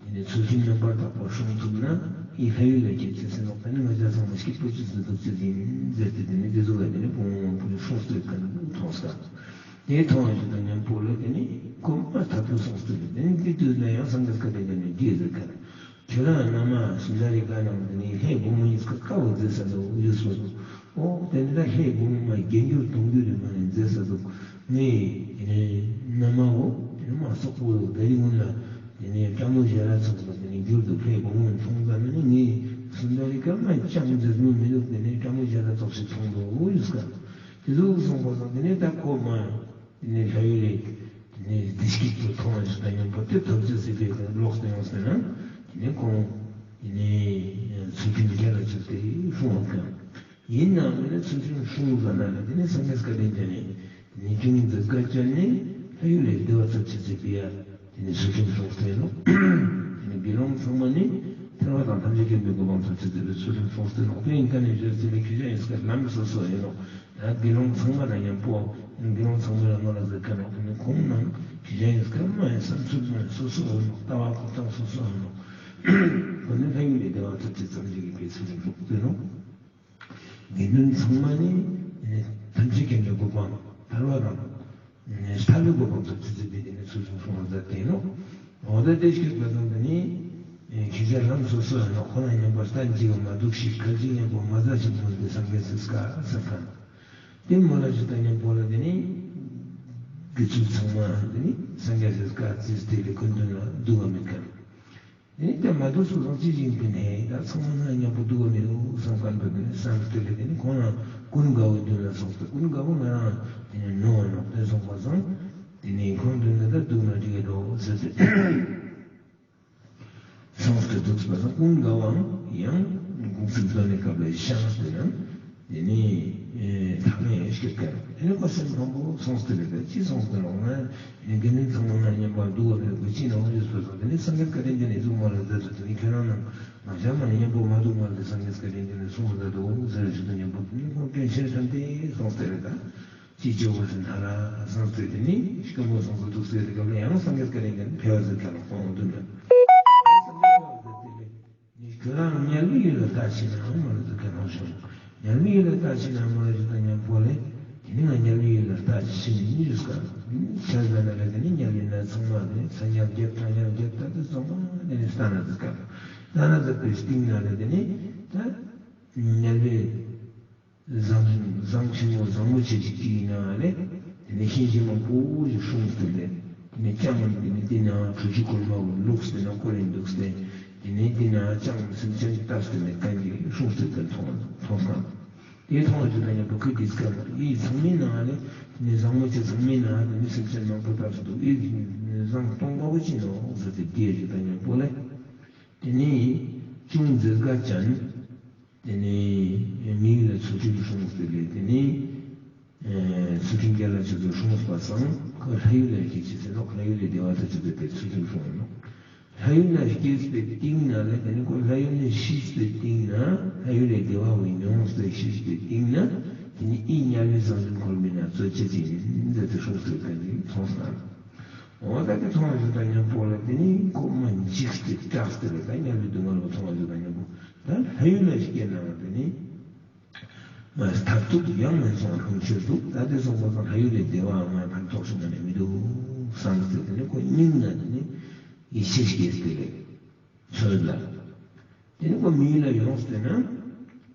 དེ་ནས་ཚུལ་ཁྲིམས་རྣམ་པར་དག་པ་སྲུང་ཐུབ་ན་ཡི་ལྷ་ཡུལ་ལ་སྐྱེ་ཚེ་ཟེར་ནོག་ད་ནི་ང་ཅག་ཚང་མ་སྐྱིད་པོ་ཅི་ཟིག་འདུག་ཚེ་ཡིན་ཟེར་ཏེ་དེ་ནས་དེ་ཚོ་ལ་དེ་ནས་བུ་མོ་མང་པོ་ཞིག་སྲུང་སྟེ་ཁ་ནས་མཐོང་ས། དེ་མཐོང་བ་ཞིག་དང་མཉམ་པོ་ལ་དེ་ནས་ཁོ་མ་ཐག་ཏུ་སྲུང་སྟེ་ལས་དེ་ནས་དེ་དུས་ལ་ཡང་སངས་རྒྱས་བཀའ་དྲིན་ཅན་ནས་དགྱེས་ཟེར་ཁ། ཁྱོད་རང་ན་མ་སུ་འདྲ་རི་ག་ནང་དེ་ནས་ལྷའི་བུ་མོ་གཉིས་ཀ་དཀའ་བ་མཛད་ས་འདུག་ཡོད་སོ། ཨོ་དེ་འདྲ་ལྷའི་བུ་མོ་མ་རྒྱལ་འགྱུར་གདུང་རྒྱུད་དུ་མ་ནས་མཛད་ས་འདུག་ངས་དེ་ནས་ན་མ་འོ་དེ་ནས་མ་སོག་པོ་ད་རི་སྔོན་ལ་དེ་ནས་སྐྲ་མོ་ཞལ་ལ་ཚོགས་པ་དེ་ནས་འགྱུར་དུ་ལྷའི་བུ་མོ་མཐོང་ཙམ་ནས་ངས་སུ་འདྲ་རི་ག་མ་ཅང་མཛད་མོ་མི་འདུག་དེ་ནས་སྐྲ་མོ་ཞལ་ལ་ཚོགས་ཤིག་མཐོང་འདུག་ཡོད་ས། དེ་ཚོ་སོང་པ་སང་དེ་ནས་ད་ཁོ་མ། དེ་ནས་ལྷ་ཡུལ་ལས། དེ་ནས་བདེ་སྐྱིད་དུ་མཐོང་བ་ཞིག་དང་མཉམ་པོ་དེ་ཐམས་ཅད་སྲིད་པའི་ལོག་སྟེ་ཡོང་ཟེར་ན། དེ་ནས་ཁོང་། དེ་ནས་ཚུལ་ཁྲིམས་རྒྱལ་ལ་ཆགས་ཏེ་སྲུང་བ་གང་། ཡིན་ནའང་དེ་ནས་ཚུལ་ཁྲིམས་སྲུང་ཟ་ན་ལ་དེ་ནས་སངས་རྒྱས་བཀའ་དྲིན་ཅན་ནས། དེ་ནས་ཅུང་མཛེས་དགའ་ཅན་ནས་ལྷ་ཡུལ་ལས་བདེ་བ་ཚུལ་ཆེ་ཚེ་བི་ཡ། དེ་ནས་ཚུལ་ཁྲིམས་སྲུང་སྟེ་ནོ། དེ་ནས་དགེ་སློང་ཚང་མ་ནི་ཐར་པ་དང་ཐམས་ཅད་མཁྱེན་པའི་གོ་འཕང་ཚུལ་ཆེ་ཚེ་བི་ཚུལ་ཁྲིམས་སྲུང་སྟེ་ནོ། དེ་ཡིན་ཀ་ནས་བཞེས་ཚེ་ནི་ཁྱེད་ཅག་ཡིན་སྐད་ལམ་སོ་སོ་ཡིན་ནོ། ད་དགེ་སློང་ཚང་མ་ལ་མཉམ་པོ། དགེ་སློང་ཚང་མ་ལ་ང་ལ་ཟེར་མཁན་ནོ། དེ་ནི་ཁོང་རྣམས་ཀྱི་གཞན་སྐད་མ་ཡིན་བསམ་ཚུལ་མ་ཡིན་སོ་སོ་ཡིན་ནོ། ལྟ་བ་གོ་སྟངས་སོ་སོ་ཡིན་ནོ། ཁོ་ནི་ལྷ་ཡུལ་ལས་བདེ་བ་ཐོབ་ཅེས་ཙམ་ཞིག་གི་དགེ་ཚུལ་ལ་འཇུག་དགོས་ནོ། དགེ་འདུན་ཚང་མ་ནི་ཐམས་ཅད་མཁྱེན་པའི་གོ་འཕང་ཐར་པ་དང་། ཐར་པའི་གོ་འཕང་ཐོབ་ཅེས་ཟེར་བའི་དེ་ནི་ཚུལ་ཁྲིམས་སྲུང་བ་མཛད་དེ་ནོ། འོ་ད་དེ་ཞིག་པ་དང་དེ་ནི། ཁྱེད་ཅག་ལམ་སོ་སོ་ཡིན་ནོ། ཁོ་ན་མཉམ་པར་ལྟ་འཇིག་མ་འདུག་ཤིག་ཁ་ཅིག་མཉམ་པོ་མ་ཟ་ཞིག་མོལ་ཏེ་སངས་རྒྱས་སུ་བཀའ་ཟེར་མཁན། དེ་མོལ་ལ་ཞིག་དང་མཉམ་པོ་ལ་དེ་ནི། དགེ་ཚུལ་ཚང་མ་དེ་ནི་སངས་རྒྱས་སུ་བཀའ་བརྩིས་ཏེ་ལས་ཁོ་འདུན་ལ་འདུག་ག་མེད་མཁན། དེ་ནི་དེ་མ་འདུག་སོ་སོ་ཅི་ཞིག་ཡིན་པའི་ནས་ད་ཚང་མ་ན་མཉམ་པོ་འདུག་ག་མེད་འདུག་བསམ་མཁན་པོ་དེ་ནི་བསམ་སྟེ་ལས་དེ་ནི་ཁོང་ལ་ཀུན་དགའ་བོའི་མདུན་ལ་སོང་སྟེ་ཀུན་དགའ་བོ་ང་རང་དེ་ནི་ནོར་ནོག་དེ་སོང་པ་སང་། དེ་ནི་ཁོང་མདུན་ལ་ད་འདུག་ན་འགྲིག་གི་འདུག་ཟེར་ཏེ། སོང་སྟེ་འདུག་པ་སང་ཀུན་དགའ་བོའང་ཡང་དགུག་ཚིག་འདོན་ནས་སྐབས་ལ་ཤངས་ཏེ་ན། དེ་ནས་ཐག་མེད་སྐྱོད་མཁན། དེ་ནས་ཁོ་སེམས་ཕམ་པོ་སོང་སྟེ་ལས་ཀ་ཅི་སོང་སྟེ་ལོག་ན། དེ་ནས་དགེ་འདུན་ཚང་མ་ང་མཉམ་པར་འདུག་པ་མེད་དགོས་ཅི་ན་འོང་ཡོད་པ་སོང་། དེ་ནས་སངས་རྒྱས་བཀའ་དྲིན་ཅན་ནས་གཟུགས་མ་ལ་མཛད་དུ་དེ་ནས་ཁྱོད་རང་རྣམས་ང་ཞག་མ་ནས་མཉམ་པོ་མ་འདུག་མ་ལ་སངས་རྒྱས་བཀའ་དྲིན་ཅན་ནས་གསུངས་མཛད་དོ་ཟེར་ཞུ་དུ་མཉམ་པོ་དེ་ནས་ཁོང་སྐྱོན་ཤེས་ཙམ་དེ་སོང་སྟེ་ལས་ཀ་ཅི་བྱེད་དགོས་ཟེར་ན་ལ་སངས་རྒྱས་དེ་ནས་སྐྱོན་པོ་སོང་སོ་འདུག་ཟེར་དེ་སྐབས་ལ་ཡང་སངས་རྒྱས་བཀའ་དྲིན་ཅན་ནས་ཕལ་བ་ཟེར་ཁ་ལ་ཁོང་འདུག་ན། ཁྱོད་རང་དམྱལ་བའི་ཡུལ་ལ་ལྟ་ཕྱིན་ན་མ་ལ་དུ་ཁ་ནང་བྱུང་། དམྱལ་བའི་ཡུལ་ལ་ལྟ་ཕྱིན་ན་མ་ལ་ཞུ་དང་མཉམ་པོ་ལས། དེ་ནི་ང་དམྱལ་བའི་ཡུལ་ལ་ལྟ་ཕྱིན་ནི་ཞུས་ཀ་ཆ་ཟ་ན་ལས་དེ་ནི་དམྱལ་བའི་ན་ཚང་མ་དེ་ནི་ཚ་དམྱལ་བརྒྱད་གྲང་དམྱལ་བརྒྱད་ད་དེ་ཚང་མ་དེ་ནི་ལྟ་ན་ཟིག་ཀ་ལྟ་ན་ཟིག་པའི་སྟེང་ན་ལས་དེ་ནི་ད་དམྱལ་བའི་བཟང་བཟང་ཆེན་མོ་བཟང་མོ་ཆེ་ཆེ་གཅིག་ཡིན་ན་ལས། དེ་ནས་ཤིང་ཆེན་མོ་པོ་ཞིག་སྲུང་སྟེ་ལས། དེ་ནས་ལྕང་དེ་ནས་དེ་ན་གྲུ་ཆུ་གོར་མ་བོ་ལུགས་དེ་ན་ཀོ་རེ་འདུག་སྟེ། དེ་ནས་དེ་ན་ལྕང་སེམས་ཅན་བཏབ་སྟེ་ནས་གན་གྱི་སྲུང་སྟེ་དེ་མཐོང་མཐོང་སྟངས། དེ་མཐོང་བ་ཞིག་དང་མཉམ་པོ་ཁོས་དེ་སྐད་ལ་ཡིད་ཚང་མའི་ནང་ལས་དེ་ནས་བཟང་མོ་ཆེ་ཚང་མའི་ནང་དེ་ནས་སེམས་ཅན་མང་པོ་བཏབ་སྟེ་འདུག་ཡིད་བཟང་སྟོང་པ་བོ་ཅི་ནོ་ཟེར་ཏེ་དེ་ཞིག་དང་མཉམ་པོ་ལས། དེ་ནས་ཅུང་མཛེས་དགའ་ཅན། དེ་ནས་མི་ཡུལ་ལ་ཚུལ་ཁྲིམས་སྲུང་སྟེ་ལས་དེ་ནས། ཚུལ་ཁྲིམས་རྒྱལ་ལ་ཆེ་ཚུལ་སྲུང་བ་སང་ཁོ་ལྷ་ཡུལ་ལ་སྐྱེས་ཆེ་ཟེར་ནོ། ལྷ་ཡུལ་ལས་བདེ་བ་ཐོབ་ཆེ་ཟེར་ཏེ་ཚུལ་ཁྲིམས་སྲུང་ཡིན་ནོ། ལྷ་ཡུལ་ལ་སྐྱེས་པའི་སྟེང་ན་ལས་དེ་ནས་ཁོ་ལྷ་ཡུལ་ནས་ཤི་པའི་སྟེང་ན་ལྷ་ཡུལ་ལས་བདེ་བ་བའི་མྱོང་སྟེ་ཤི་པའི་སྟེང་ན་དེ་ནས་ཨི་དམྱལ་བའི་བཟང་ཞིང་འཁོར་མི་ན་ཚོད་ཆེ་ཆེ་ཡིན་ཟེར་ཏེ་སྲུང་སྟེ་ག་ནས་མཐོང་སོང་། འོ་ད་དེ་མཐོང་བ་ཞིག་དང་མཉམ་པོ་ལ་དེ་ནས་ཁོ་མ་འཇིགས་ཏེ་སྐྲག་སྟེ་ལས་ད་དམྱལ་བའི་སྡུག་བསྔལ་ལ་མཐོང་བ་ཞིག་དང་མཉམ་པོ་ད་ལྷ་ཡུལ་ལ་སྐྱེས་ན་དེ་ནས། མཐར་ཐུག་ཡང་མིན་སོང་ལྷུང་ཆོས་འདུག་ད་དེ་སོང་པ་སང་ལྷ་ཡུལ་ལས་བདེ་བའང་ཕན་ཐོགས་ཤིག་ནས་མི་འདུག་བསམ་སྟེ་དེ་ནས་ཁོ་སྙིང་ན་དེ་ནས་ཡིད་ཆེས་སྐྱེས་ཏེ་ལས་ཚོད་ལ། དེ་ནས་ཁོ་མི་ཡུལ་ལ་ཡོང་སྟེ་ན་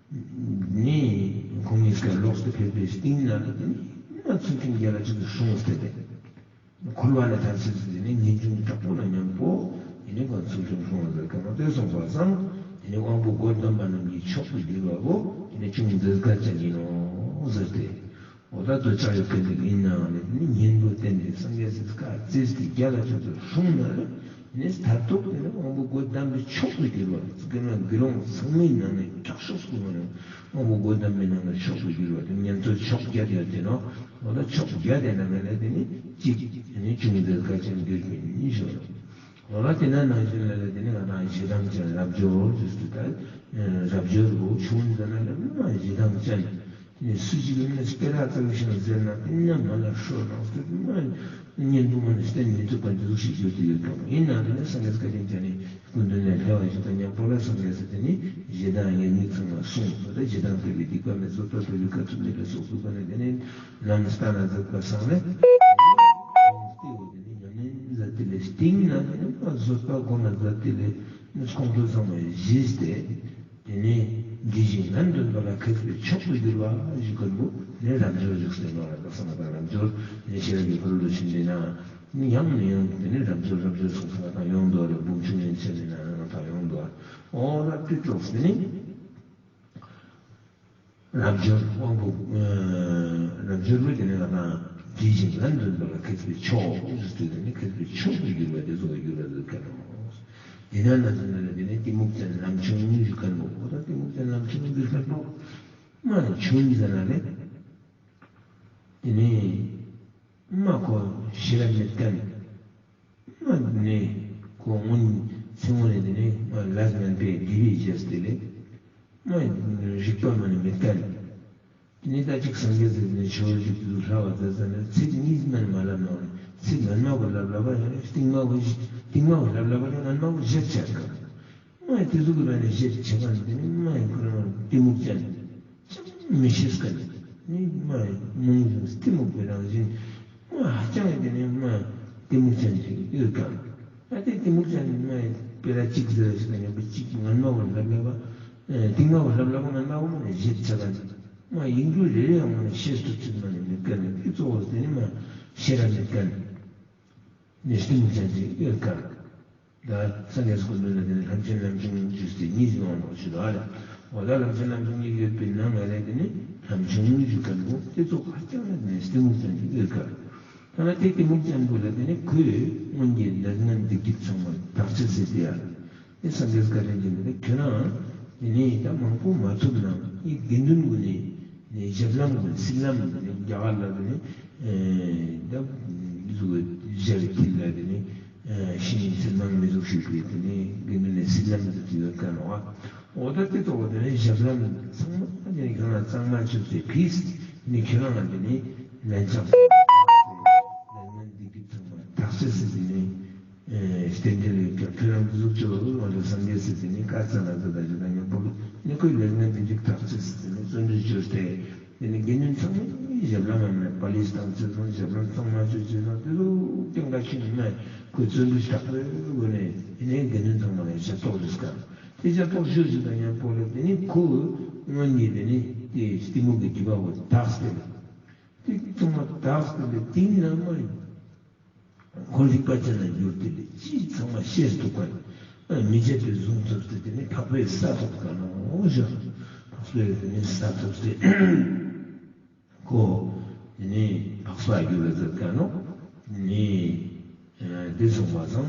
ནས་ཁོང་གཉིས་ཀ་ལོག་སྟེ་ཕེབས་པའི་སྟེང་ན་དེ་ནས་མ་ཚུལ་ཁྲིམས་རྒྱལ་ལ་ཅིག་ཏུ་སྲུང་སྟེ་ལས། འཁོར་བ་ལས་ཐར་ཕྱིར་དེ་ནི་ངེས་འབྱུང་དྲག་པོ་ལ་མཉམ་པོ་དེ་ནི་ཁོ་ཚུལ་ཁྲིམས་སྲུང་བ་ཟེར་གང་དེ་སོང་པ་སང་དེ་ནི་དབང་པོ་དགུ་བསྡམས་པ་རྣམས་ཀྱི་མཆོག་ཏུ་གྱུར་བ་པོ་དེ་ནི་ཅུང་མཛེས་དགའ་ཅན་ཡིན་ནོ་ཟེར་ཏེ། འོ་ད་དུ་ལྕགས་ཡོད་མཁན་དེ་ཡིན་ནའང་ནི་དེ་ནི་གཉེན་པོ་བསྟེན་ཏེ་སངས་རྒྱས་སི་བཀའ་བརྩིས་ཏེ་རྒྱལ་ལ་ཆོས་ཚུལ་སྲུང་ན་ནི་ནི་མཐར་ཐུག་དེ་ནི་དབང་པོ་དགུ་བསྡམས་པའི་མཆོག་ཏུ་གྱུར་བ་དགེ་སློང་ཚང་མའི་ནང་ནས་དྲག་ཤོས་སུ་གྱུར་བ་ནི་དབང་པོ་དགུ་བསྡམས་པའི་ནང་ནས་མཆོག་ཏུ་གྱུར་བ་དེ་ཉན་ཐོས་མཆོག་བརྒྱད་ཡོད་དེ་ནོ། འོ་ན་ཕྱོགས་བརྒྱད་དེ་ནང་ལས་དེ་ནི་གཅིག་དེ་ནི་ཅུང་མཛེས་དགའ་ཅན་གྱུར་པའི་ཉིན་ཞོར། འོ་ན་དེ་ན་ནང་བཞིན་ལ་ལས་དེ་ནི་ང་རང་ཞེ་སྡང་ཅན་རབ་འབྱོར་ཞེས་སུ་ད་རབ་འབྱོར་བོ་ཆུང་ཟེར་ན་ལས་མ་ཞེ་སྡང་ཅན་ ནས་སུ་ཞིག་ཡིན་ན་སྤེ་ར་ཙམ་ཞིག་ཟེར་ན་དེ་ནས་མ་ལ་ཧྲོ་རང་སྟོད་མ་གཉེན་པོ་མ་ནས་བསྟེན་མི་ཐུབ་པ་འདི་ཟུག་ཞིག་ཡོད་དུ་ཡོད་ཀྱང་ཡིན་ན་དེ་ནས་སངས་རྒྱས་བཀའ་དྲིན་ཅན་ནས་སྐུ་མདུན་ནས་ལྷེ་བ་ཞིག་དང་མཉམ་པོ་ལ་སངས་རྒྱས་སུ་དེ་ནས་ཞེ་སྡང་ངན་སྙིགས་ཚང་མ་བསྲུངས་སོ། ད་ཞེ་སྡང་སྤེལ་བའི་སྡིག་པ་མེད་བཟོད་པ་སྤེལ་བའི་དཀའ་ཐུབ་མེད་ལ་སོགས་སྡིག་པ་ནས་དེ་ནས་ལམ་སྟན་ན་མཛད་པ་སང་ལས་སྟེ་འོ་དེ་ནས་ཉམས་ལེན་མཛད་དེ་ལས་སྟེང་ན་དེ་ནས་བཟོད་པ་སྒོམ་ལ་མཛད་དེ་ལས་ཁོང་ཁྲོ་ཚང་མ་ཞི་སྟེ། དེ་ནས་འདི་བཞིན་ངན་འདོན་པ་ལ་མཁས་པའི་མཆོག་ཏུ་གྱུར་པ་ཞིག་ཀུན་པོ་ནས་རབ་འབྱོར་བཞུགས་སྟེ་ནོ་ར་དག་ས་ན་དང་རབ་འབྱོར་ནས་ཤེས་རབ་ཀྱི་འཁོར་ལོ་ཆེན་འདི་ན་ནི་ཡང་ནས་ཡང་དེ་ནས་རབ་འབྱོར་རབ་འབྱོར་སོང་ས་ན་དང་ཡོང་དོ་རེ་འབུམ་ཆུང་ནས་ཆེ་ནས་ན་ཡང་དང་ཡོང་དོ་འོ་ར་ཏི་ཏོག་སྟེ་ནི་རབ་འབྱོར་དབང་པོ་རབ་འབྱོར་པོ་དེ་ནས་ང་དང་འདི་བཞིན་ངན་འདོན་པ་ལ་མཁས་པའི་མཆོག་ཞུ་དུས་དེ་ནས་མཁས་པའི་མཆོག་ཏུ་གྱུར་པ་དེ་ཚོ་གི་གྱུར་པ་དེ་ཀ་ནོ། དེ་ན་ན་ཚོ་ན་ལ་དེ་ནས་གཏི་མུག་ཅན་ལམ་ཆུང་ཞུ་ཀ་ནོ། འོ་ད་གཏི་མུག་ཅན་ལམ་ཆུང་ཞུ་ཀ་ནོ། མ་ནི་ཆུང་ཟེར་ན་ལེ། དེ་ནས་མ་ཁོ་ཤེས་རབ་མེད་མཁན། མ་ནི་ཁོ་སྔོན་ཚེ་སྔོན་ནས་དེ་ནས་མ་ལས་ངན་པའི་དགེ་བའི་རྗེས་དེ་ལས་མ་རིག་པ་མ་ནི་མེད་མཁན། དེ་ནས་ད་ཅིག་སངས་རྒྱས་ཟེར་ནས་ཆོས་ཀྱི་དུས་སུ་ལྷ་བ་ཛ་ཛ་ནས་ཚིག་གཉིས་མན་མ་ལབ་ནོ་ནི་ཚིག་ངན་མ་བོ་ལབ་ལབ་པ་ཡང་ན་རྟིང་མ་བོ་རྟིང་མ་བོ་ལབ་ལབ་པ་ཡང་ངན་མ་བོ་བཞེད་བྱ་དཀའ། མ་ཡི་དེ་ཚོ་གི་བར་ནས་བཞེད་བྱེད་མཁན་དེ་ནི་མ་ཡི་ཁོ་རང་གཏི་མུག་ཅན། ཅང་མི་ཤེས་མཁན་ནི་མ་ཡི་རྨོངས་བཞིན་གཏི་མུག་པའི་རང་བཞིན། མ་ཧ་ཅང་ཡི་དེ་ནི་མ་གཏི་མུག་ཅན་ཅིག་ཡོད་ཀྱང་། ད་དེ་གཏི་མུག་ཅན་མ་ཡི་དཔེ་ར་གཅིག་ཟེར་བ་ཞིག་དང་མཉམ་པོ་གཅིག་ངན་མ་བོ་ལབ་ལབ་པ། རྟིང་མ་བོ་ལབ་ལབ་པ་ངན་མ་བོ་མ་ནི་བཞེད་བྱེད་མཁན། མ་ཡིག་འབྲུ་རེ་རེ་ཡང་མ་ནི་ཤེས་ཐུབ་ཚུལ་མ་ནི་མེད་མཁན་ནི་དེ་གཙོ་བོ་དེ་ནི་མ་ཤེས་རབ་མེད་མཁན་ནི་གཏི་མུག་ཅན་ཅིག་ཡོད་ཀྱང་། ད་སངས་རྒྱས་སྐུ་མདུན་ལ་དེ་ནི་ལམ་ཆེན་ལམ་ཆུང་ཞུས་ཏེ་གཉིས་ཡོང་བ་ཞུ་དོ་ཨ་ལ། འོ་ད་ལམ་ཆེན་ལམ་ཆུང་གཉིས་ཡོད་པའི་ནང་ང་ལས་དེ་ནི་ལམ་ཆུང་ཞུ་མཁན་པོ་དེ་ཚོ་ཧ་ཅང་ལ་ནི་གཏི་མུག་ཅན་གྱི་ཡོད་ཀ། ད་ན་དེ་གཏི་མུག་ཅན་པོ་ལ་དེ་ནི་ཁོས་སྔོན་གྱི་ལས་ངན་སྡིག་སྒྲིབ་ཚང་མ་དག་བྱེད་ཟེར་ཏེ་ཡ། དེ་སངས་རྒྱས་བཀའ་དྲིན་ཅན་དེ་ཁྱོད་རང་དེ་ནི་ད་མང་པོ་མ་ཐུབ་ན་ཡི་དགེ་འདུན་ཀུན་ནི་ནི་ཞབས་ལམ་ཀུན་སྲིད་ལམ་ནི་རྒྱ་གར་ལ་དེ་ནི་ད་ཟུག་ཞབས་ཀྱི་མཐིལ་ལ་དེ་ནི། ཤིང་ཚེར་མང་མི་ཟུག་ཞུས་པའི་དེ་ནས་དགེ་འདུན་ནས་སྲིད་ལམ་དུ་ཡོད་ཀ་ནོ། འོ་ད་དེ་ཚོ་དེ་ནས་ཞབས་ལམ་ཚང་མ་དེ་ནས་ཁྱོད་ལ་གཙང་མ་བཅོས་ཏེ་ཕིས་ནི་ཁྱོད་རང་དེ་ནས་ལན་ཆགས་ལན་ངན་སྡིག་སྒྲིབ་ཚང་མ་དག་ཆེ་སྲིད་དེ་ནས་རྟེན་འབྲེལ་ཡོད་ཀྱང་ཁྱོད་རང་གི་གཟུགས་ཅོ་ལ་སངས་རྒྱས་སྲིད་དེ་ནས་བཀའ་སྩལ་ལ་ད་ད་ཞུ་ད་ཉམ་པོ་ནི་ཁོའི་ལན་ངན་སྡིག་སྒྲིབ་དག་ཆེ་སྲིད་དེ་ནས་བརྩོན་འགྲུས་བཅོས་ཏེ། དེ་ནི་དགེ་འདུན་ཚང་མས་ཞབས་ལམ་མ་མེད་པ་ལིས་དང་ཚེ་དང་ཞབས་ལམ་གཙང་མ་བཅོས་བཅོས་དང་དེ་ཚོ་ཀྱང་འགའ་ཤས་ནི་མ་ཁོས་བརྩོན་འགྲུས་དྲག་པོའི་སྒོ་ནས་དེ་ནས་དགེ་འདུན་ཚང་མ་ལ་ཞབས་ཏོག་ཞུས་ཀ། དེ་ཞབས་ཏོག་ཞུས་ཞུས་དང་མཉམ་པོ་ལ་དེ་ནི་ཁོ་སྔོན་གྱི་དེ་ནི་དེ་གཏི་མུག་གི་སྒྲིབ་པ་བོ་དག་སྟེ་ལ། དེ་ཚང་མ་དག་སྟེ་ལ་དེ་ནི་མ་ཡིན། ཁོ་རིག་པ་ཅན་ལ་གྱུར་ཏེ་ལས་ཅི་ཚང་མ་ཤེས་ཐུབ་པ། མི་བརྗེད་པའི་གཟུངས་ཐོབ་སྟེ་དེ་ནི་འཕགས་པའི་ས་ཐོབ་ཀ་ནོ་ཞུ། འཕགས་པའི་དེ་ནི་ས་ཐོབ་སྟེ། ཁོ་དེ་ནི་འཕགས་པ་གྱུར་ལ་མཛད་ཀ་ནོ། དེ་ནི་དེ་སོང་བ་སང་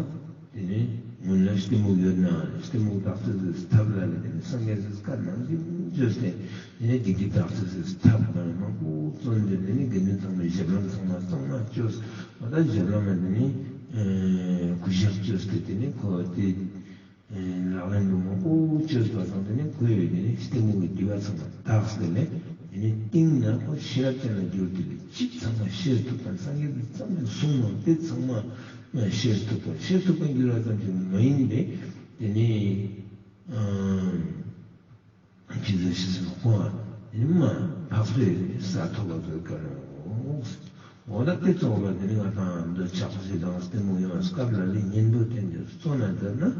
དེ་ནི་སྔོན་ལ་གཏི་མུག་ཡོད་ན་གཏི་མུག་དག་ཚད་ཀྱི་ཐབས་ལ་ལས་དེ་ནི་སངས་རྒྱས་ཀྱི་བཀའ་ནང་བཞིན་བཅོས་ཏེ། དེ་ནས་སྡིག་སྒྲིབ་དག་ཚེ་ཟེར་ཐབས་དང་མང་པོ་བརྩོན་ཏེ་དེ་ནས་དགེ་འདུན་ཚང་མའི་ཞབས་ལམ་ཚང་མ་གཙང་མ་བཅོས། འོ་ད་ཞབས་ལམ་ལ་དེ་ནས་གུས་ཞབས་བཅོས་ཏེ་དེ་ནས་ཁོ་དེ་ལག་ལེན་དུ་མང་པོ་བཅོས་པ་དང་དེ་ནས་ཁོས་དེ་ནས་གཏི་མུག་གི་སྒྲིབ་པ་ཚང་མ་དག་སྟེ་ནས་དེ་ནས་སྟེང་ན་ཁོ་ཤེས་རབ་ཅན་ལ་གྱུར་ཏེ་ལས་གཅིག་ཚང་མ་ཤེས་ཐུབ་པ་སངས་རྒྱས་ཀྱིས་ཚང་མ་གསུངས་ནོ་དེ་ཚང་མ་ཤེས་ཐུབ་པ་ཤེས་ཐུབ་པ་འགྱུར་བ་ཙམ་ཞིག་མ་ཡིན་པས་དེ་ནས། ཇི་ལྟར་ཤེས་སུ་ཁོང་ནི་མ་འཕགས་པའི་ས་ཐོབ་པ་ཚོའི་བཀའ་ལུང་། འོ་ན་དེ་ཚོགས་ལ་དེ་ནི་ང་དང་འདི་ཕྱག་བཞེས་དང་གཏི་མུག་ཡོང་བའི་སྐབས་ལ་ལས་གཉེན་པོ་བསྟེན་ཏེ་གཙོ་ན་མཛད་ན།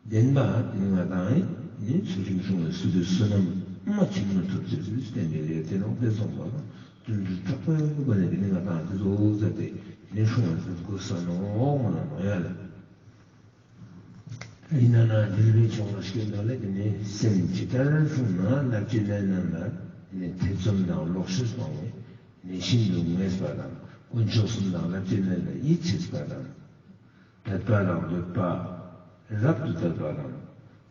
བདེན་པ་དེ་ནི་ང་དང་ནི་ཚུལ་ཁྲིམས་སྲུང་བའི་སུ་དེ་བསོད་ནམས་མ་ཆེན་མོ་ཐོབ་ཅེས་སུ་བསྟན་ཏེ་ཡོད་དེ་ནོ། དེ་ཚོགས་པ་ལ་དོན་དུ་དྲག་པོའི་སྒོ་ནས་དེ་ནི་ང་དང་དེ་ཚོ་མཛད་དེ་ནི་སྲུང་བ་མཛད་དགོས་ས་ནོ་ང་ལ་ནོ་ཡ་ལ། ཡིན་ན་ན་འདུལ་བའི་ཆོས་ལ་སྐྱོན་དག་ལས་དེ་ནས་སེམས་ཇི་ལྟར་བསྲུང་ན་བསླབ་བྱའི་གནད་རྣམས་ལ་དེ་ནས་ཐེ་ཚོམ་དང་ལོག་ཤེས་སྤང་བས་ནས་ཤིན་ཏུ་ངེས་པ་དང་དཀོན་མཆོག་གསུམ་དང་བསླབ་བྱའི་གནད་ལ་ཡིད་ཆེས་པ་དང་། དད་པ་དང་འདོད་པ་རབ་ཏུ་དད་པ་དང་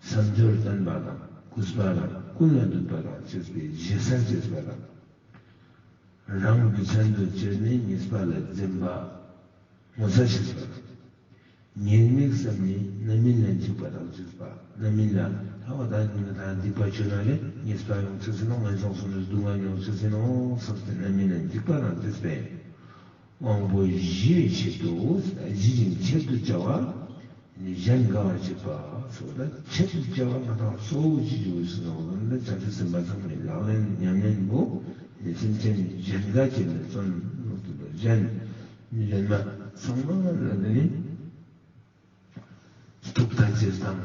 བསམ་སྦྱོར་བརྟན་པ་དང་གུས་པ་དང་ཀུན་ལ་འདུད་པ་དང་བཅས་པའི་ཞེ་ས་བཅས་པ་དང་། རང་རྒྱུ་མཚན་དུ་གྱུར་ནས་ཉེས་པ་ལ་འཛེམ་པ་ངོ་ཚ་ཤེས་པ་དང་། ཉེས་དམིགས་བསམ་ནས་རྣམ་སྨིན་ལ་འཇིགས་པ་དང་བཅས་པ། རྣམ་སྨིན་ལ་ཐ་བ་དང་ཉིན་དང་སྡིག་པ་བྱུང་ན་ལས་ཉེས་པ་ཡོང་ཚུལ་ཟིན་ནོ། ངན་སོང་གསུམ་ལས་སྡུག་བསྔལ་མྱོང་ཚུལ་ཟིན་ནོ་བསམ་སྟེ་རྣམ་སྨིན་ལ་འཇིགས་པ་དང་བཅས་པས། དབང་པོ་ཞི་བའི་ཆེད་དུ། ཞི་ཞིང་གཅེར་དུ་བྱ་བ། གཞན་དགའ་བར་བྱེད་པ་སོགས་ལ་ཆེད་དུ་བྱ་བ་ང་དང་གཙོ་བོ་ཅི་ཞིག་ཡོད་ཟེར་ན། འོ་ན་བྱང་ཆུབ་སེམས་དཔའ་ཚང་མའི་ལག་ལེན་ཉམས་ལེན་པོ་སེམས་ཅན་གཞན་དགའ་བྱེད་ལ་བརྩོན། གཞན་གཞན་མ་ཚང་མ་ལ་དེ་ནི་ཐུགས་ཐག་ཆོད་དང་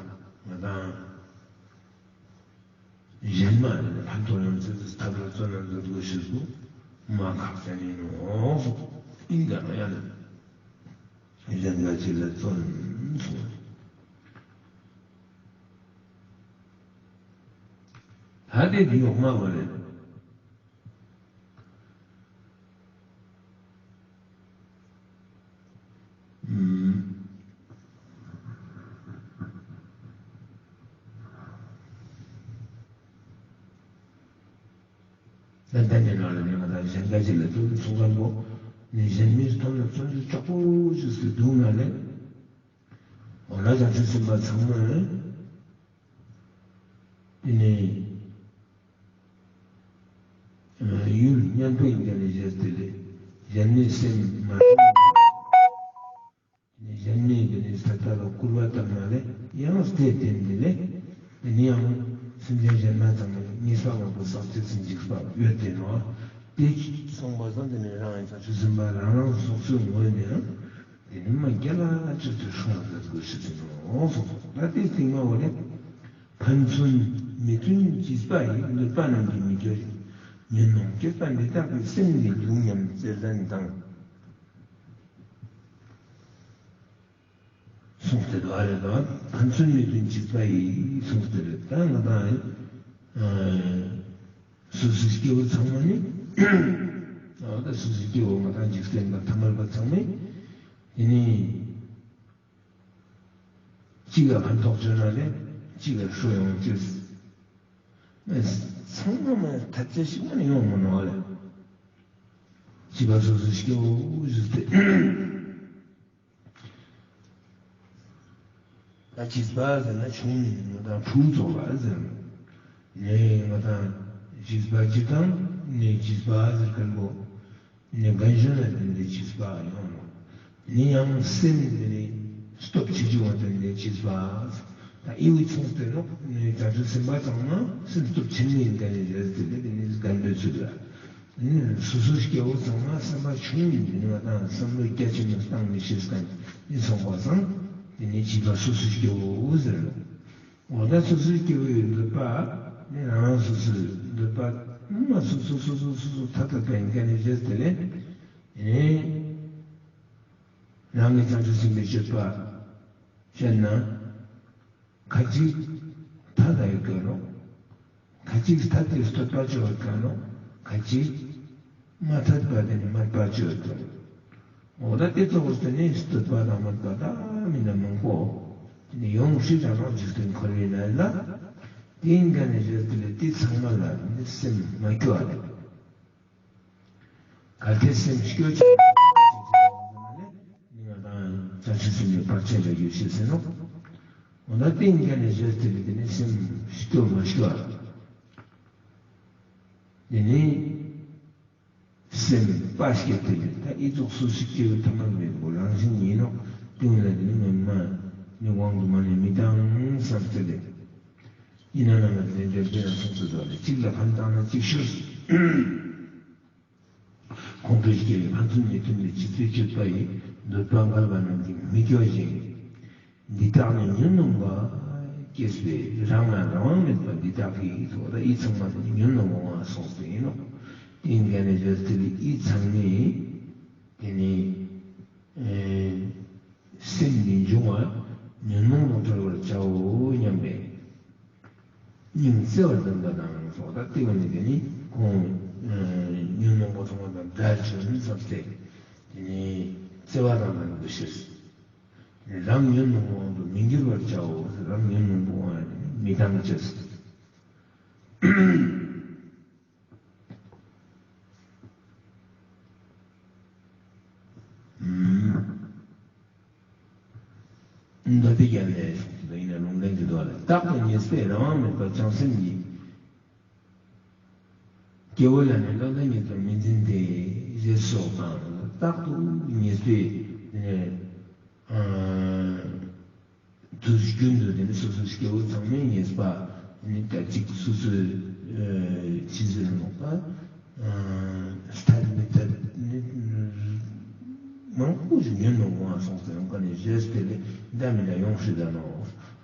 ང་དང་། གཞན་མ་ལ་ཕན་ཐོགས་ཡོང་ཚུལ་ཐབས་ལ་བརྩོན་ན་མཛད་དགོས་ཤེས་སུ་མ་ཁག་ཅན་ཡིན་ནོ། ཨིན་ག་ན་ཡང་གཞན་དགའ་བྱེད་ལ་བརྩོན་གསུངས། ད་དེ་འདི་ཡོག་མ་བ་རེད། ད་ལྟ་ནས་ནང་ལ་ནི་ང་དང་གཞན་དགའ་བྱེད་ལ་བརྩོན་གསུང་མཁན་པོ་ནི་གཞན་མིར་ཐོན་ལ་བརྩོན་འགྲུས་དྲག་པོ་ཞིག་སུ་འདུག་ན་ལས། འོ་ན་བྱང་ཆུབ་སེམས་དཔའ་ཚང་མས་དེ་ནི་ཡུལ་མཉམ་པའི་འགན་ལས་བཞེས་ཏེ་ལས་གཞན་མིའི་སེམས་མ་ཐོན་ནས། གཞན་མིའི་གི་ནི་ས་ཐག་ལ་སྐུར་བ་བཏབ་ན་ལས་ཡང་སྟེ་བསྟན་ཏེ་ལས། དེ་ནི་ཡང་སེམས་ཅན་གཞན་མ་ཚང་མ་ཉེས་པ་མང་པོ་བསགས་ཚུལ་ཟིན་འཇིགས་པ་ཡོད་དེ་ནོ། དེ་གསུངས་པ་ཙམ་དེ་ནི་རང་ཡང་བྱང་ཆུབ་སེམས་དཔའ་རང་རང་སོ་སོའི་ངོས་ནས་ཡང་དེ་ནི་མ་རྒྱ་ལ་ཅིག་ཏུ་སྲུང་བ་མཛད་དགོས་ཞེས་ཟེར་ནོ་གསུངས། ད་དེ་སྟེང་མ་འོ་ནས་ཕན་ཚུན་མི་མཐུན་བྱིས་པ་ཡི། འདོད་པ་རྣམས་ཀྱིས་མི་སྐྱོ་ཞིང་། ཉོན་མོངས་སྐྱེས་པ་འདི་དག་གི། སེམས་ནི་ལུས་ཉམས་བརྩེ་ལྡན་དང་། གསུངས་ཏེ་འདུག་ཨ་རེད་དོ། ཕན་ཚུན་མི་མཐུན་བྱིས་པ་ཡི་གསུངས་ཏེ་རེད། ད་ང་དང་སོ་སོའི་སྐྱེ་བོ་ཚང་མ་ནི། ད་སོ་སོའི་སྐྱེ་བོ་ང་དང་འཇིག་རྟེན་པ་ཐ་མལ་པ་ཚང་མས་དེ་ནི་གཅིག་ལ་ཕན་ཐོགས་བྱུང་ན་ནི་གཅིག་ལ་ཤོར་ཡོང་ཅེས། ཚང་མ་མ་ཐབས་ཅན་ཞིག་མ་ནི་ཡོང་མི་ནོ་ཨ་རེད། བྱིས་པ་སོ་སོའི་སྐྱེ་བོ་ཞིག་སྟེ། ད་བྱིས་པ་ཟེར་ན་ཆུང་ང་དང་ཕྲུ་གུ་ཚོ་ལ་ཟེར། ནས་ང་དང་བྱིས་པ་སྤྱིར་བཏང་ནས་བྱིས་པ་ཟེར་མཁན་པོ་ནས་རྒན་གཞོན་ལ་བརྟེན་ཏེ་བྱིས་པ་ཡོང་ནོ། ནས་ཡང་སེམས་ནས་སྟོབས་ཆེ་ཆུང་ལ་བརྟེན་ཏེ་བྱིས་པ། ད་ཨི་བུ་ཚོང་སྟེ་ནོ་ནས་བྱང་ཆུབ་སེམས་དཔའ་ཚང་མ་སེམས་སྟོབས་ཆེན་མོ་ཡིན་མཁན་ནས་རེད་ཟེར་ཏེ་དེ་ནས་རྒན་པའི་ཚུལ་ལ། སོ་སོའི་སྐྱེ་བོ་ཚང་མ་བསམ་པ་ཆུང་ཡིན་པའི་ང་དང་བསམ་བློ་རྒྱ་ཆེན་པོ་བཏང་མི་ཤེས་མཁན་ནི་སོང་བ་སང་དེ་ནི་བྱིས་པ་སོ་སོའི་སྐྱེ་བོ་ཟེར་ནོ། འོ་ད་སོ་སོའི་སྐྱེ་བོའི་འདོད་པ་ནི་རང་རང་སོ་སོའི་འདོད་པ་མ་སོ་སོ་སོ་སོ་སོ་སོ་ཐ་དད་པ་ཡིན་མཁན་ནི་བྱས་ཏེ་ལས་དེ་ནི་རང་གི་བྱང་ཆུབ་སེམས་དཔའི་སྤྱོད་པ་བཤད་ན། ཁ་ཅིག་ཐ་དད་ཡོད་མཁན་ནོ། ཁ་ཅིག་ཐ་དད་སྟོད་པ་ཅོ་ཡོད་མཁན་ནོ། ཁ་ཅིག་མ་ཐད་པ་དེ་ནི་དམར་པ་ཅོ་ཡོད་མཁན་ནོ། འོ་ད་དེ་ཚོ་བོ་དེ་ནི་སྟོད་པ་དང་དམར་པ་ད་མི་འདྲ་མང་པོ་དེ་ནི་ཡོང་སྲིད་ཀྱང་ནོ། འཇིག་རྟེན་འཁོར་བའི་ནང་ལ་དེ་ཡིན་མཁན་ནི་བཞེས་ཏེ་ལས་དེ་ཚང་མ་ལ་ནི་སེམས་མ་སྐྱོ་བ་རེད། གལ་ཏེ་སེམས་སྐྱོ་ཅིག་ནི་ང་དང་བྱང་ཆུབ་སེམས་ནི་བར་ཆད་ལ་ཡོད་ཤེས་ཟེར་ནོ། འོ་ན་ཏིང་ངེ་འཛིན་ནི་བཞེས་ཏེ་ལས་དེ་ནི་སེམས་སྐྱོ་མ་སྐྱོ་བ། དེ་ནི་སེམས་དཔའ་སྐྱེད་དེ་ལས་ད་ཨི་ཙོགས་སོ་སོའི་སྐྱེ་བོ་ཐ་མལ་མེད་པའི་རང་བཞིན་ཡིན་ནོ། ཏིང་ལ་དེ་ནི་ངོ་མ་ནི་དབང་དུ་མ་ནི་མི་བཏང་བསམ་སྟེ་ལས། ཡིན་ན་ན་ང་དེ་འདྲ་དེ་ན་སོང་ཚུལ་དོ་ལས་གཅིག་ལ་ཕན་བཏང་ན་གཅིག་ཤོར། ཁོང་ཁྲོ་སྐྱེ་བའི་ཕན་ཚུན་མི་མཐུན་པའི་བྱིས་པའི་སྤྱོད་པ་ཡིས་འདོད་པ་འགལ་བ་རྣམས་ཀྱིས་མི་སྐྱོ་ཞིང་། འདི་དག་ནི་ཉོན་མོངས་པ་སྐྱེས་པའི་རང་ལ་རང་དབང་མེད་པ་འདི་དག་གིས་སོ། ད་ཨི་ཚང་མ་ནི་ཉོན་མོངས་པ་སོང་སྟེ་ཡིན་ནོ། ཏིང་ངེ་འཛིན་བཞེས་ཏེ་ལས་ཨི་ཚང་མས་དེ་ནི་སེམས་ནི་འབྱུང་བ་ཉོན་མོངས་དང་བྲལ་བར་བྱའོ་སྙམ་པས། སྙིང་བརྩེ་བ་ལྡན་པ་དང་སོགས། ད་ལྟེ་བ་ནི་དེ་ནི་ཁོང་ཉོན་མོངས་པ་ཚང་མ་དང་བྲལ་བྱུང་བསམ་སྟེ་དེ་ནི་བརྩེ་བ་དང་ལྡན་དགོས་ཤེས། རང་ཉོན་མོངས་པའི་དབང་དུ་མི་འགྱུར་བར་བྱའོ། རང་ཉོན་མོངས་པའི་དབང་ལ་མི་བཏང་ཅེས། ད་དེ་རྒྱབ་ནས་ཡིན་ན་ལུང་ལྡན་གྱི་འདུག་ལ། རྟག་ཏུ་ཉེས་པས་རང་དབང་མེད་པར་བྱང་སེམས་ཀྱིས། སྐྱེ་བོ་ལ་ནི་བློ་ལྡན་ཉེས་པར་མི་འཛིན་ཏེ། ཞེས་སོགས་དང་། རྟག་ཏུ་ཉེས་པས་དེ་ནས། དུས་རྒྱུན་དུ་དེ་ནི་སོ་སོའི་སྐྱེ་བོ་ཚང་མའི་ཉེས་པ་ནི་ད་ཅིག་སོ་སོའི་ཕྱི་ཟེར་ནོག་པ། ཐད་མི་ཐད་ནི་མང་པོ་ཞིག་ཉོན་མོངས་པ་སོང་ཟེར་ཡོང་ག་ནས་བཞེས་ཏེ་ལས་འདྲ་མི་འདྲ་ཡོང་སྲིད་ད་ནོ།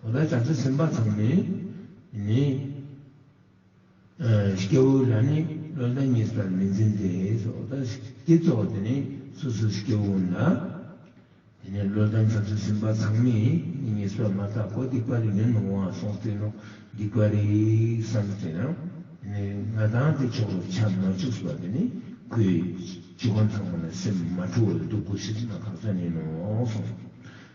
འོ་ད་བྱང་ཆུབ་སེམས་དཔའ་ཚང་མས་ནི། སྐྱེ་བོ་ལ་ནི་བློ་ལྡན་ཉེས་པར་མི་འཛིན་ཏེ་སོགས་ད་སྐྱེ་ཚོགས་དེ་ནི་སོ་སོའི་སྐྱེ་བོ་ལ། དེ་ནས་བློ་ལྡན་བྱང་ཆུབ་སེམས་དཔའ་ཚང་མས་ཉེས་པ་མ་བཏགས་གོ་སྡིག་པ་རེད་ཉོན་མོངས་པ་སོང་སྟེ་ནོ། སྡིག་པ་རེད་བསམ་སྟེ་ན། དེ་ནས་ང་དང་དེ་ཕྱོགས་ལ་ཆ་མ་བཅུག་པ་དེ་ནི་ཁོའི་སྤྱི་ཁོང་ཚང་མ་ལ་སེམས་མ་འཁྲུལ་བར་སྡུག་པོ་ཞིག་མ་ཁག་ས་ནས་ནོ་གསུངས།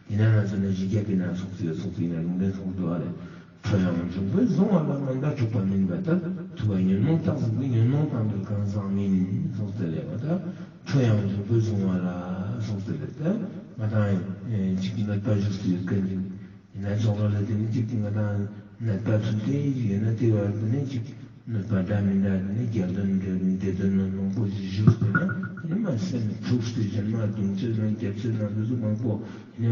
དེ་ན་ང་ཚོ་ནི་གཞི་རྒྱ་དེ་ན་སོང་སྟེ་སོང་སྟེ་ན་ལུང་ལྡན་སོང་འདུག་ཨ་རེད། ཁྲོ་ཡང་འབྱུང་པོས་བཟུང་བ་ལ་ངན་པ་འཁྲུགས་པ་མིན་པ་ལྟར། ཐུབ་པ་ཉོན་མོངས་རྟག་འཛིན་པའི་ཉོན་མོངས་དང་འབྲེལ་གང་ཟག་མིན་གསུངས་ཏེ་ལས་པ་ལྟར། ཁྲོ་ཡང་འབྱུང་པོས་བཟུང་བ་ལ་གསུངས་ཏེ་ལས་ལྟར། ང་དང་ཅིག་གནོད་པ་བཞུགས་སུ་ཡོད་མཁན་ཅིག་ཡིན་ན་ཅོག་ལ་ལ་དེ་ནི་ཅིག་གིས་ང་དང་ནད་པ་ཚུན་ཆད་ཅིག་ཡོད་ན་དེ་བར་དུ་ནི་ཅིག་གནོད་པ་འདྲ་མི་འདྲ་དེ་ནི་རྒྱལ་དོན་འདྲ་མི་འདྲ་དོན་མང་པོ་ཞིག་བཞུགས་ཟེར་ན་དེ་ནི་མ་སེམས་འཁྲུགས་ཏེ་གཞན་མ་རྡུང་ཆེ་ན་རྒྱབ་ཆེ་ན་འདི་ཚོ་མང་པོ། ནི་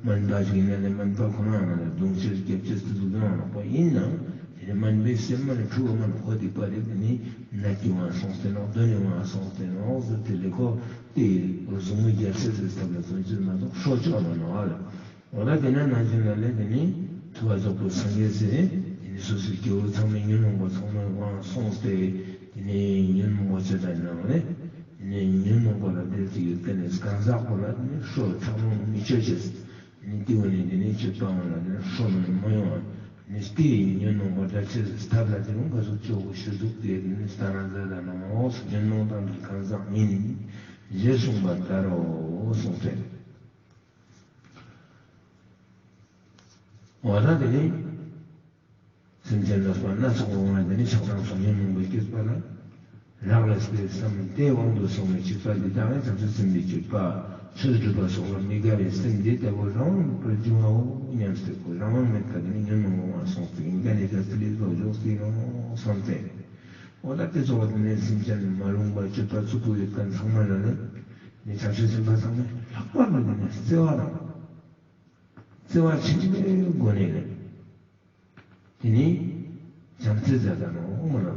སྨན་པ་ཞིག་ཡིན་ན་ནི་སྨན་པ་ཁོ་རང་ང་ལ་རྡུང་ཆེར་རྒྱབ་ཆེར་དུ་འདུག་ཡོང་ལོག་པ་ཡིན་ནའང་དེ་ནི་སྨན་པའི་སེམས་མ་ནི་འཁྲུག་པ་མ་ནི་ཁོ་སྡིག་པ་རེད། དེ་ནི་ནད་ཀྱི་དབང་སོང་སྟེ་ནོག་གདོན་ནི་དབང་སོང་སྟེ་ནོག་ཟེར་དེ་ལས་ཁོ་དེ་གཟུགས་མི་རྒྱལ་སྲས་ཟེར་ཐབས་ལ་བརྩོན་ཅིར་མ་གཏོགས་སྲོག་སྐྱོབ་མ་ནོག་ཨ་ལ། འོ་ན་དེ་ན་ནང་བཞིན་ལ་ལས་དེ་ནི་ཐུབ་པ་རྫོགས་པའི་སངས་རྒྱས་ཟེར་དེ་ནི་སོ་སོའི་སྐྱེ་བོ་ཚང་མའི་ཉོན་མོངས་པ་ཚང་མའི་དབང་སོང་སྟེ་དེ་ནི་ཉོན་མོངས་པ་ཆ་དང་ནང་ལས། ནས་ཉོན་མོངས་པ་ལ་འབྲེལ་ཏེ་ཡོད་པས་ནས་གང་ཟག་པོ་ལ་ནི་ཤོ་ཁྲག་རླུང་མི་ཆོད་ཅེས། ནི་ཏི་བ་ནི་འདི་ནི་སྤྱོད་པའང་ལ་ནི་ཤོ་མི་མ་ཡོང་བ། ནི་སྟེ་ཉོན་མོངས་པ་འདྲ་ཆེ་ཐབས་ལ་དེ་རུང་ག་ཟུག་ཆོག་གོ་ཤུ་ཟུག་དེ་ནི་སྟ་ན་ཛ་ད་ན་མ་འོག་སུ་ཉོན་མོངས་དང་འདྲ་གང་ཟག་མིན། ཞེས་གསུངས་པ་ལྟར་རོ་གསུངས་ཏེ། འོ་ན་དེ་ནི། སེམས་ཅན་ལ་སོགས་སྣ་ཚོགས་པ་འོང་བ་འདི་ནི་ཆགས་སྡང་སོགས་ཉོན་མོངས་པའི་སྤྱོད་པ་ལ་རག་ལས་པའི་བསམ་དེའི་དབང་དུ་སོང་བའི་སྤྱོད་པ་འདི་དག་ནི་བྱང་ཆུབ་སེམས་དཔའི་སྤྱོད་པ། ཆོས་སྒྲུབ་པ་སོགས་ལ་མི་དགའ་བའི་སེམས་འདི་ལྟ་བུ་རང་དབང་མེད་པར་འབྱུང་བའོ་སྙམ་སྟེ་ཁོ་རང་དབང་མེད་པ་འདི་ནི་ཉོན་མོངས་པ་སོང་སྟེ་ཡིན་ག་ནས་ཀྱང་དེ་ལས་ལོག་འཇོག་སྟེ་ཡོང་བསམ་སྟེ། འོ་ད་དེ་ཚོ་བ་དེ་ནས་སེམས་ཅན་མ་རུངས་པ་སྤྱོད་པ་རྩུབ་པོ་ཡོད་མཁན་ཚང་མ་ལ་ནི་ནི་བྱང་ཆུབ་སེམས་དཔའ་ཚང་མས་ལྷག་པར་དུ་དེ་ནས་བརྩེ་བ་དང་། བརྩེ་བ་ཆེན་པོའི་སྒོ་ནས་ནི། དེ་ནི་བྱམས་བརྩེ་མཛད་ད་ནོ་མོ་ལ།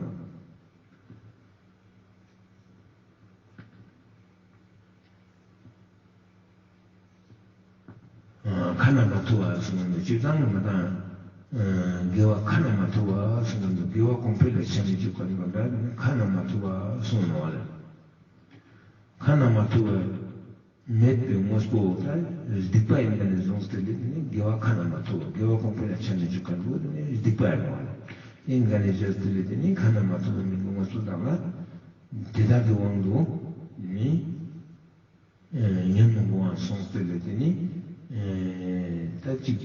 ཁ་ན་མ་ཐོ་བ་གསུངས་ནས་སྤྱིར་བཏང་ནི་མ་དང་། དགེ་བ་ཁ་ན་མ་ཐོ་བ་གསུངས་ནས་དགེ་བ་གོང་འཕེལ་ལ་ཆ་མི་འཇུག་པ་ནི་མ་འདྲ་ཁ་ན་མ་ཐོ་བ་གསུངས་ནོ་བ་ལ། ཁ་ན་མ་ཐོ་བ། མེད་པའི་དངོས་པོ་ད་སྡིག་པ་ཡིན་པ་ནས་བཟུང་སྟེ་ལས་དེ་ནི་དགེ་བ་ཁ་ན་མ་ཐོ་བ་དགེ་བ་གོང་འཕེལ་ལ་ཆ་མི་འཇུག་མཁན་པོ་དེ་ནི་སྡིག་པ་ཡིན་ནོ་བ་ལ། ཡིན་ག་ནས་བྱས་ཏེ་ལས་དེ་ནི་ཁ་ན་མ་ཐོ་བའི་མི་དགེ་དངོས་པོ་དག་ལ་དེ་དག་གི་དབང་དུ་ནི་ཉོན་མོངས་པ་སོང་སྟེ་ལས་དེ་ནི་ད་ཅིག་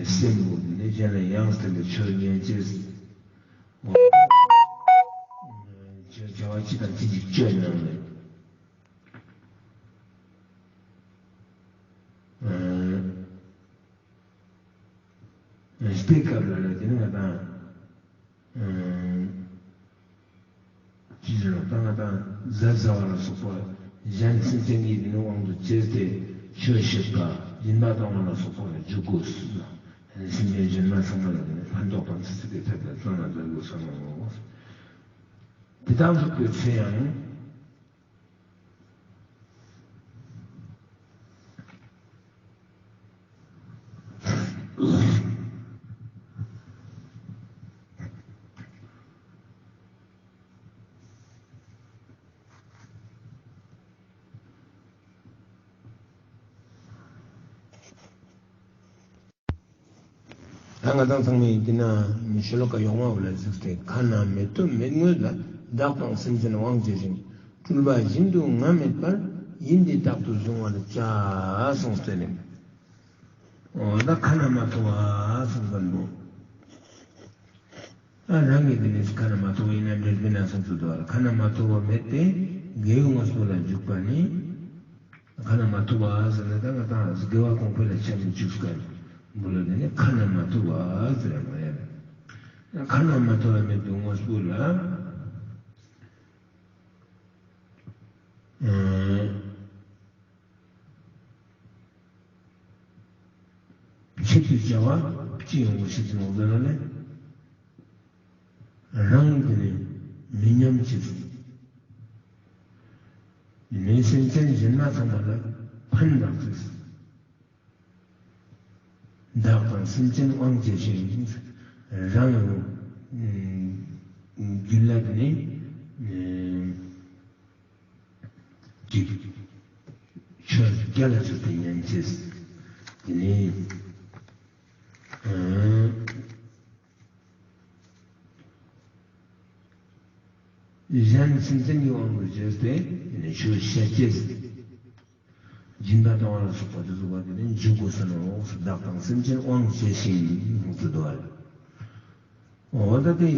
སེམས་པོ་དེ་ནི་གཞན་ལ་ཡང་སྟེ་ལས་ཆོས་ཉན་ཅེས་ཆོས་བྱ་བ་ཅི་དང་ཅི་ཅིག་སྤྱོད་ནང་ལས། སྤེལ་སྐབས་ལ་ལ་དེ་ནི་ང་དང་ཅི་ཟེར་ན་ད་ང་དང་གཟའ་ཟ་བ་ལ་སོགས་པ་གཞན་སེམས་ཅན་གྱི་དེ་ནི་དབང་དུ་བྱས་ཏེ་ཆོས་བཤད་པ་སྦྱིན་པ་གཏོང་བ་ལ་སོགས་པ་ལ་འཇུག་དགོས་སུ་ལ་སེམས་ཅན་གཞན་མ་ཚང་མ་ལ་དེ་ནི་ཕན་ཐོགས་དང་ཚིག་ཚིག་གི་ཐད་ལ་བརྩོན་ལ་འཛོལ་དགོས་བསམ་ལ་ངོ་། དེ་དག་འཇུག་པའི་ཚེ་ཡང་། ད་ང་དང་ཚང་མས་འདི་ན་ཤོ་ལོ་ཀ་ཡོག་མ་བོ་ལ་གཟིགས་ཏེ་ཁ་ན་མེ་ཏོག་མེད་དངོས་ལ་བདག་དང་སེམས་ཅན་དབང་བྱེད་ཅིང་། སྤྲུལ་པ་བཞིན་དུ་ང་མེད་པར། ཡིད་འདི་རྟག་ཏུ་གཟུང་བར་བྱ་གསུངས་ཏེ་ནི། འོ་ད་ཁ་ན་མ་ཐོ་བ་གསུངས་པ་འདུག་ཨ་རང་གི་དེ་ནས་ཁ་ན་མ་ཐོ་བ་ཡིན་ན་འབྲེལ་བའི་ན་གསུངས་སུ་འདུག་ཁ་ན་མ་ཐོ་བ་མེད་དེ་དགེ་བའི་དངོས་པོ་ལ་འཇུག་པ་ནི། ཁ་ན་མ་ཐོ་བ་ཟེར་ན་ད་ང་དང་དགེ་བ་གོང་འཕེལ་ལ་ཆ་མི་འཇུག་ག་འབུ་ལ་དེ་ནི་ཁ་ན་མ་ཐོ་བ་ཟེར་མ་ཡ། ཁ་ན་མ་ཐོ་བ་མེད་དུ་དངོས་པོ་ལ། ཆེད་དུ་བྱ་བ་ཅི་ཡོང་གི་ཞིག་ཅི་མོ་ཟེར་ན་ལས། རང་གི་ནི་མི་ཉམས་ཅིག་ནི་སེམས་ཅན་གཞན་མ་ཚང་མ་ལ་ཕན་བཏགས་ཅིག་བདག་དང་སེམས་ཅན་དབང་བྱས་ཤིང་། རང་ཡང་རྒྱུད་ལ་ནི་ཅིག་ཆོས་རྒྱལ་ལ་ཆོས་དེ་ཉན་ཅེས་དེ་ནི། གཞན་སེམས་ཅན་གྱི་དབང་དུ་བྱས་ཏེ་ནི་ཆོས་བཤད་ཅེས། སྦྱིན་པ་གཏོང་བ་ལ་སོགས་པ་དེ་ཚོ་བ་དེ་ནི་འཇུག་དགོས་ས་ནོ། བདག་དང་སེམས་ཅན་དབང་བྱས་ཤིང་ཟེར་དུ་བ། འོ་ད་དེ་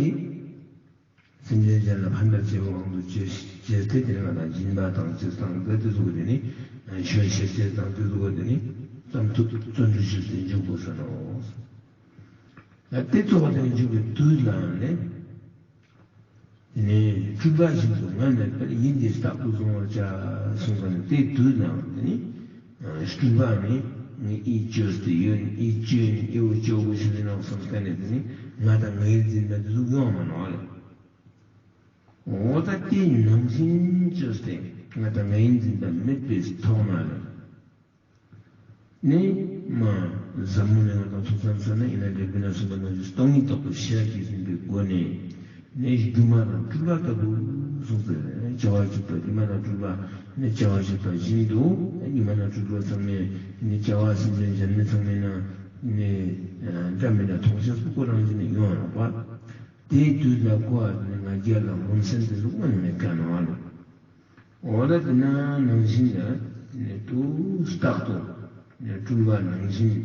སེམས་ཅན་གཞན་ལ་ཕན་པར་བྱེད་པའི་དབང་དུ་བྱས་བྱས་ཏེ་དེ་ནི་ང་དང་སྦྱིན་པ་དང་ཅི་དང་དེ་དེ་ཚོ་བ་དེ་ནི་ཆོས་བཤད་ཅེས་དང་དེ་ཚོ་བ་དེ་ནི་ཙམ་ཐུབ་བརྩོན་འགྲུས་བྱས་ཏེ་འཇུག་དགོས་ས་ནོ། དེ་ཚོ་བ་དེ་ནི་འཇུག་པའི་དུས་ལའང་ནི། དེ་ནས་སྤྲུལ་པ་བཞིན་དུ་ང་མེད་པར་ཡིན་ཏེ་རྟག་ཏུ་བཟུང་བར་བྱ་གསུངས་པ་ནི་དེའི་དུས་ནའང་དེ་ནི་སྤྲུལ་པ་ནི་ངའི་ཨི་བཅོས་ཏེ་ཡོད་ཨི་བཅོས་ཨི་བོ་བཅོ་བོ་ཞིག་ཡིན་ནོ་བསམ་སྟེ་ནས་དེ་ནི་ང་དང་ངའི་འཛིན་པ་དེ་ཚོ་ཡོང་མ་ནོ་ལ། འོ་ད་དེ་ནང་བཞིན་བཅོས་ཏེ་ང་དང་ངའི་འཛིན་པ་མེད་པའི་ཐོག་ན་ལ། ནི་མ། ཟབ་མོ་ལས་ང་དང་ཐུགས་བསམ་ས་ན་ཡིན་ན་འབྲས་བུ་ན་གསུངས་པ་ནང་བཞིན་སྟོང་ཉིད་རྟོགས་པའི་ཤེས་རབ་ཀྱིས་ཟིན་པའི་སྒོ་ནས། ནི་སྒྱུ་མ་དང་སྤྲུལ་པ་ལྟ་བུ་གསུངས་ཏེ། བྱ་བ་བྱེད་པ་སྒྱུ་མ་དང་སྤྲུལ་པ་ནི་བྱ་བ་བྱེད་པ་བཞིན་དུ་སྒྱུ་མ་དང་སྤྲུལ་པ་ཚང་མས་ནི་བྱ་བ་སེམས་ཅན་གཞན་མི་ཚང་མས་ན་ནི་འདྲ་མི་འདྲ་མཐོང་ཤེས་སུ་ཁོ་རང་བཞིན་ནི་ཡོང་རོགས་པ། དེའི་དུས་ལ་ཁོ་ནི་ང་རྒྱལ་ལ་ངོམ་སེམས་དེ་ཚོ་དངོས་ནས་མེད་ཀ་ནོ་ཨ་ལོ། འོ་ད་དེ་ན་ནང་བཞིན་ལ་ནི་དུ་རྟག་ཏུ་ནི་སྤྲུལ་པ་ནང་བཞིན་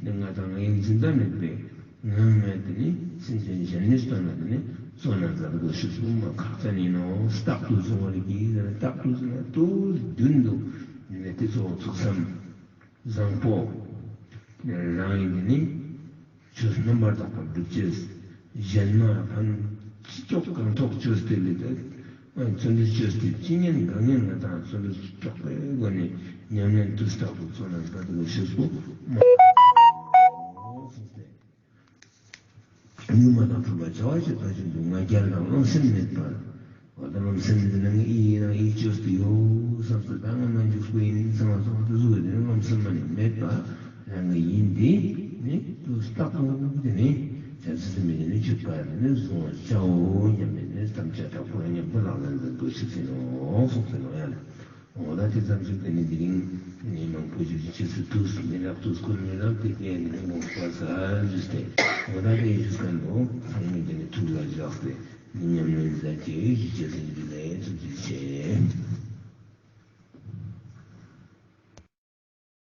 ནི་ང་དང་ངའི་འཛིན་པ་མེད་པའི་ངང་ནས་དེ་ནི་སེམས་ཅན་གཞན་ནི་སྟོན་ན་དེ་ནི་གཙོ་ན་མཛད་དགོས་ཤེས་སུ་མ་ཁག་ཅན་ཡིན་ནོ། རྟག་ཏུ་བཟུང་བར་གྱིས་ཟེར་ན་རྟག་ཏུ་ཟེར་ན་དུ་རྒྱུན་དུ་ནི་དེ་ཚོ་ཐུགས་བསམ་བཟང་པོ། རང་ཡིན་དེ་ནི་ཆོས་རྣམ་པར་དག་པར་སྒྲུབ་ཅེས། གཞན་མ་ཕན་ཅི་ལྕོགས་གང་ཐོག་བཅོས་ཏེ་ལས་ཏེ། བརྩོན་འགྲུས་བཅོས་ཏེ་ཅི་ཉན་གང་ཉན་ང་དང་བརྩོན་འགྲུས་དྲག་པོའི་སྒོ་ནས་ཉམས་ལེན་དུས་རྟག་ཏུ་བརྩོན་ལ་འབད་དགོས་ཤེས་སོ། མ་སོང་སྟེ། སྒྱུ་མ་དང་སྤྲུལ་པ་བྱ་བ་བྱེད་པ་བཞིན་དུ་ང་རྒྱལ་དང་རློམ་སེམས་མེད་པར། འོ་ད་རློམ་སེམས་འདི་ནི་ངའི་ཨི་ཡིན་ན་ཨི་བཅོས་ཏེ་ཡོད་བསམ་སྟེ་ད་ང་མ་འཇུག་པོ་ཡིན་བསམ་པ་སོང་དུ་གཟུགས་འདི་ནི་རློམ་སེམས་མ་ནི་མེད་པ་རང་གི་ཡིན་འདི་ནི་དུ་རྟག་ཏུ་འདི་ནི་བྱ་ཚིག་ཟིན་མི་འདི་ནི་ཆུད་པ་འདི་ནི་བཟུང་བར་བྱའོ་སྙམ་པའི་ནི་དམ་བཅའ་དྲག་པོ་ལ་སྙམ་པོ་ལག་ལེན་འཛིན་དུ་ཞིག་ཟིན་ནོ་གསུངས་ཟིན་ནོ་ཡ་ལ། འོ་ན་དེ་ཙམ་ཞིག་དེ་ནི་འདི་རིང་ནི་མང་པོ་ཞིག་ཅི་སྲིད་དུས་མི་རབས་དུས་ཁོ་མི་རབས་དེ་དེ་ནི་དགོངས་པ་ཟ་ཞུས་ཏེ། འོ་ན་དེ་ཞུས་ཀ་འདུག་ཚང་མས་དེ་ནི་ཐུགས་ལ་བཞག་སྟེ་ནི་ཉམས་ལེན་མཛད་ཀྱི་ཞུ་ཅེས་ཟིན།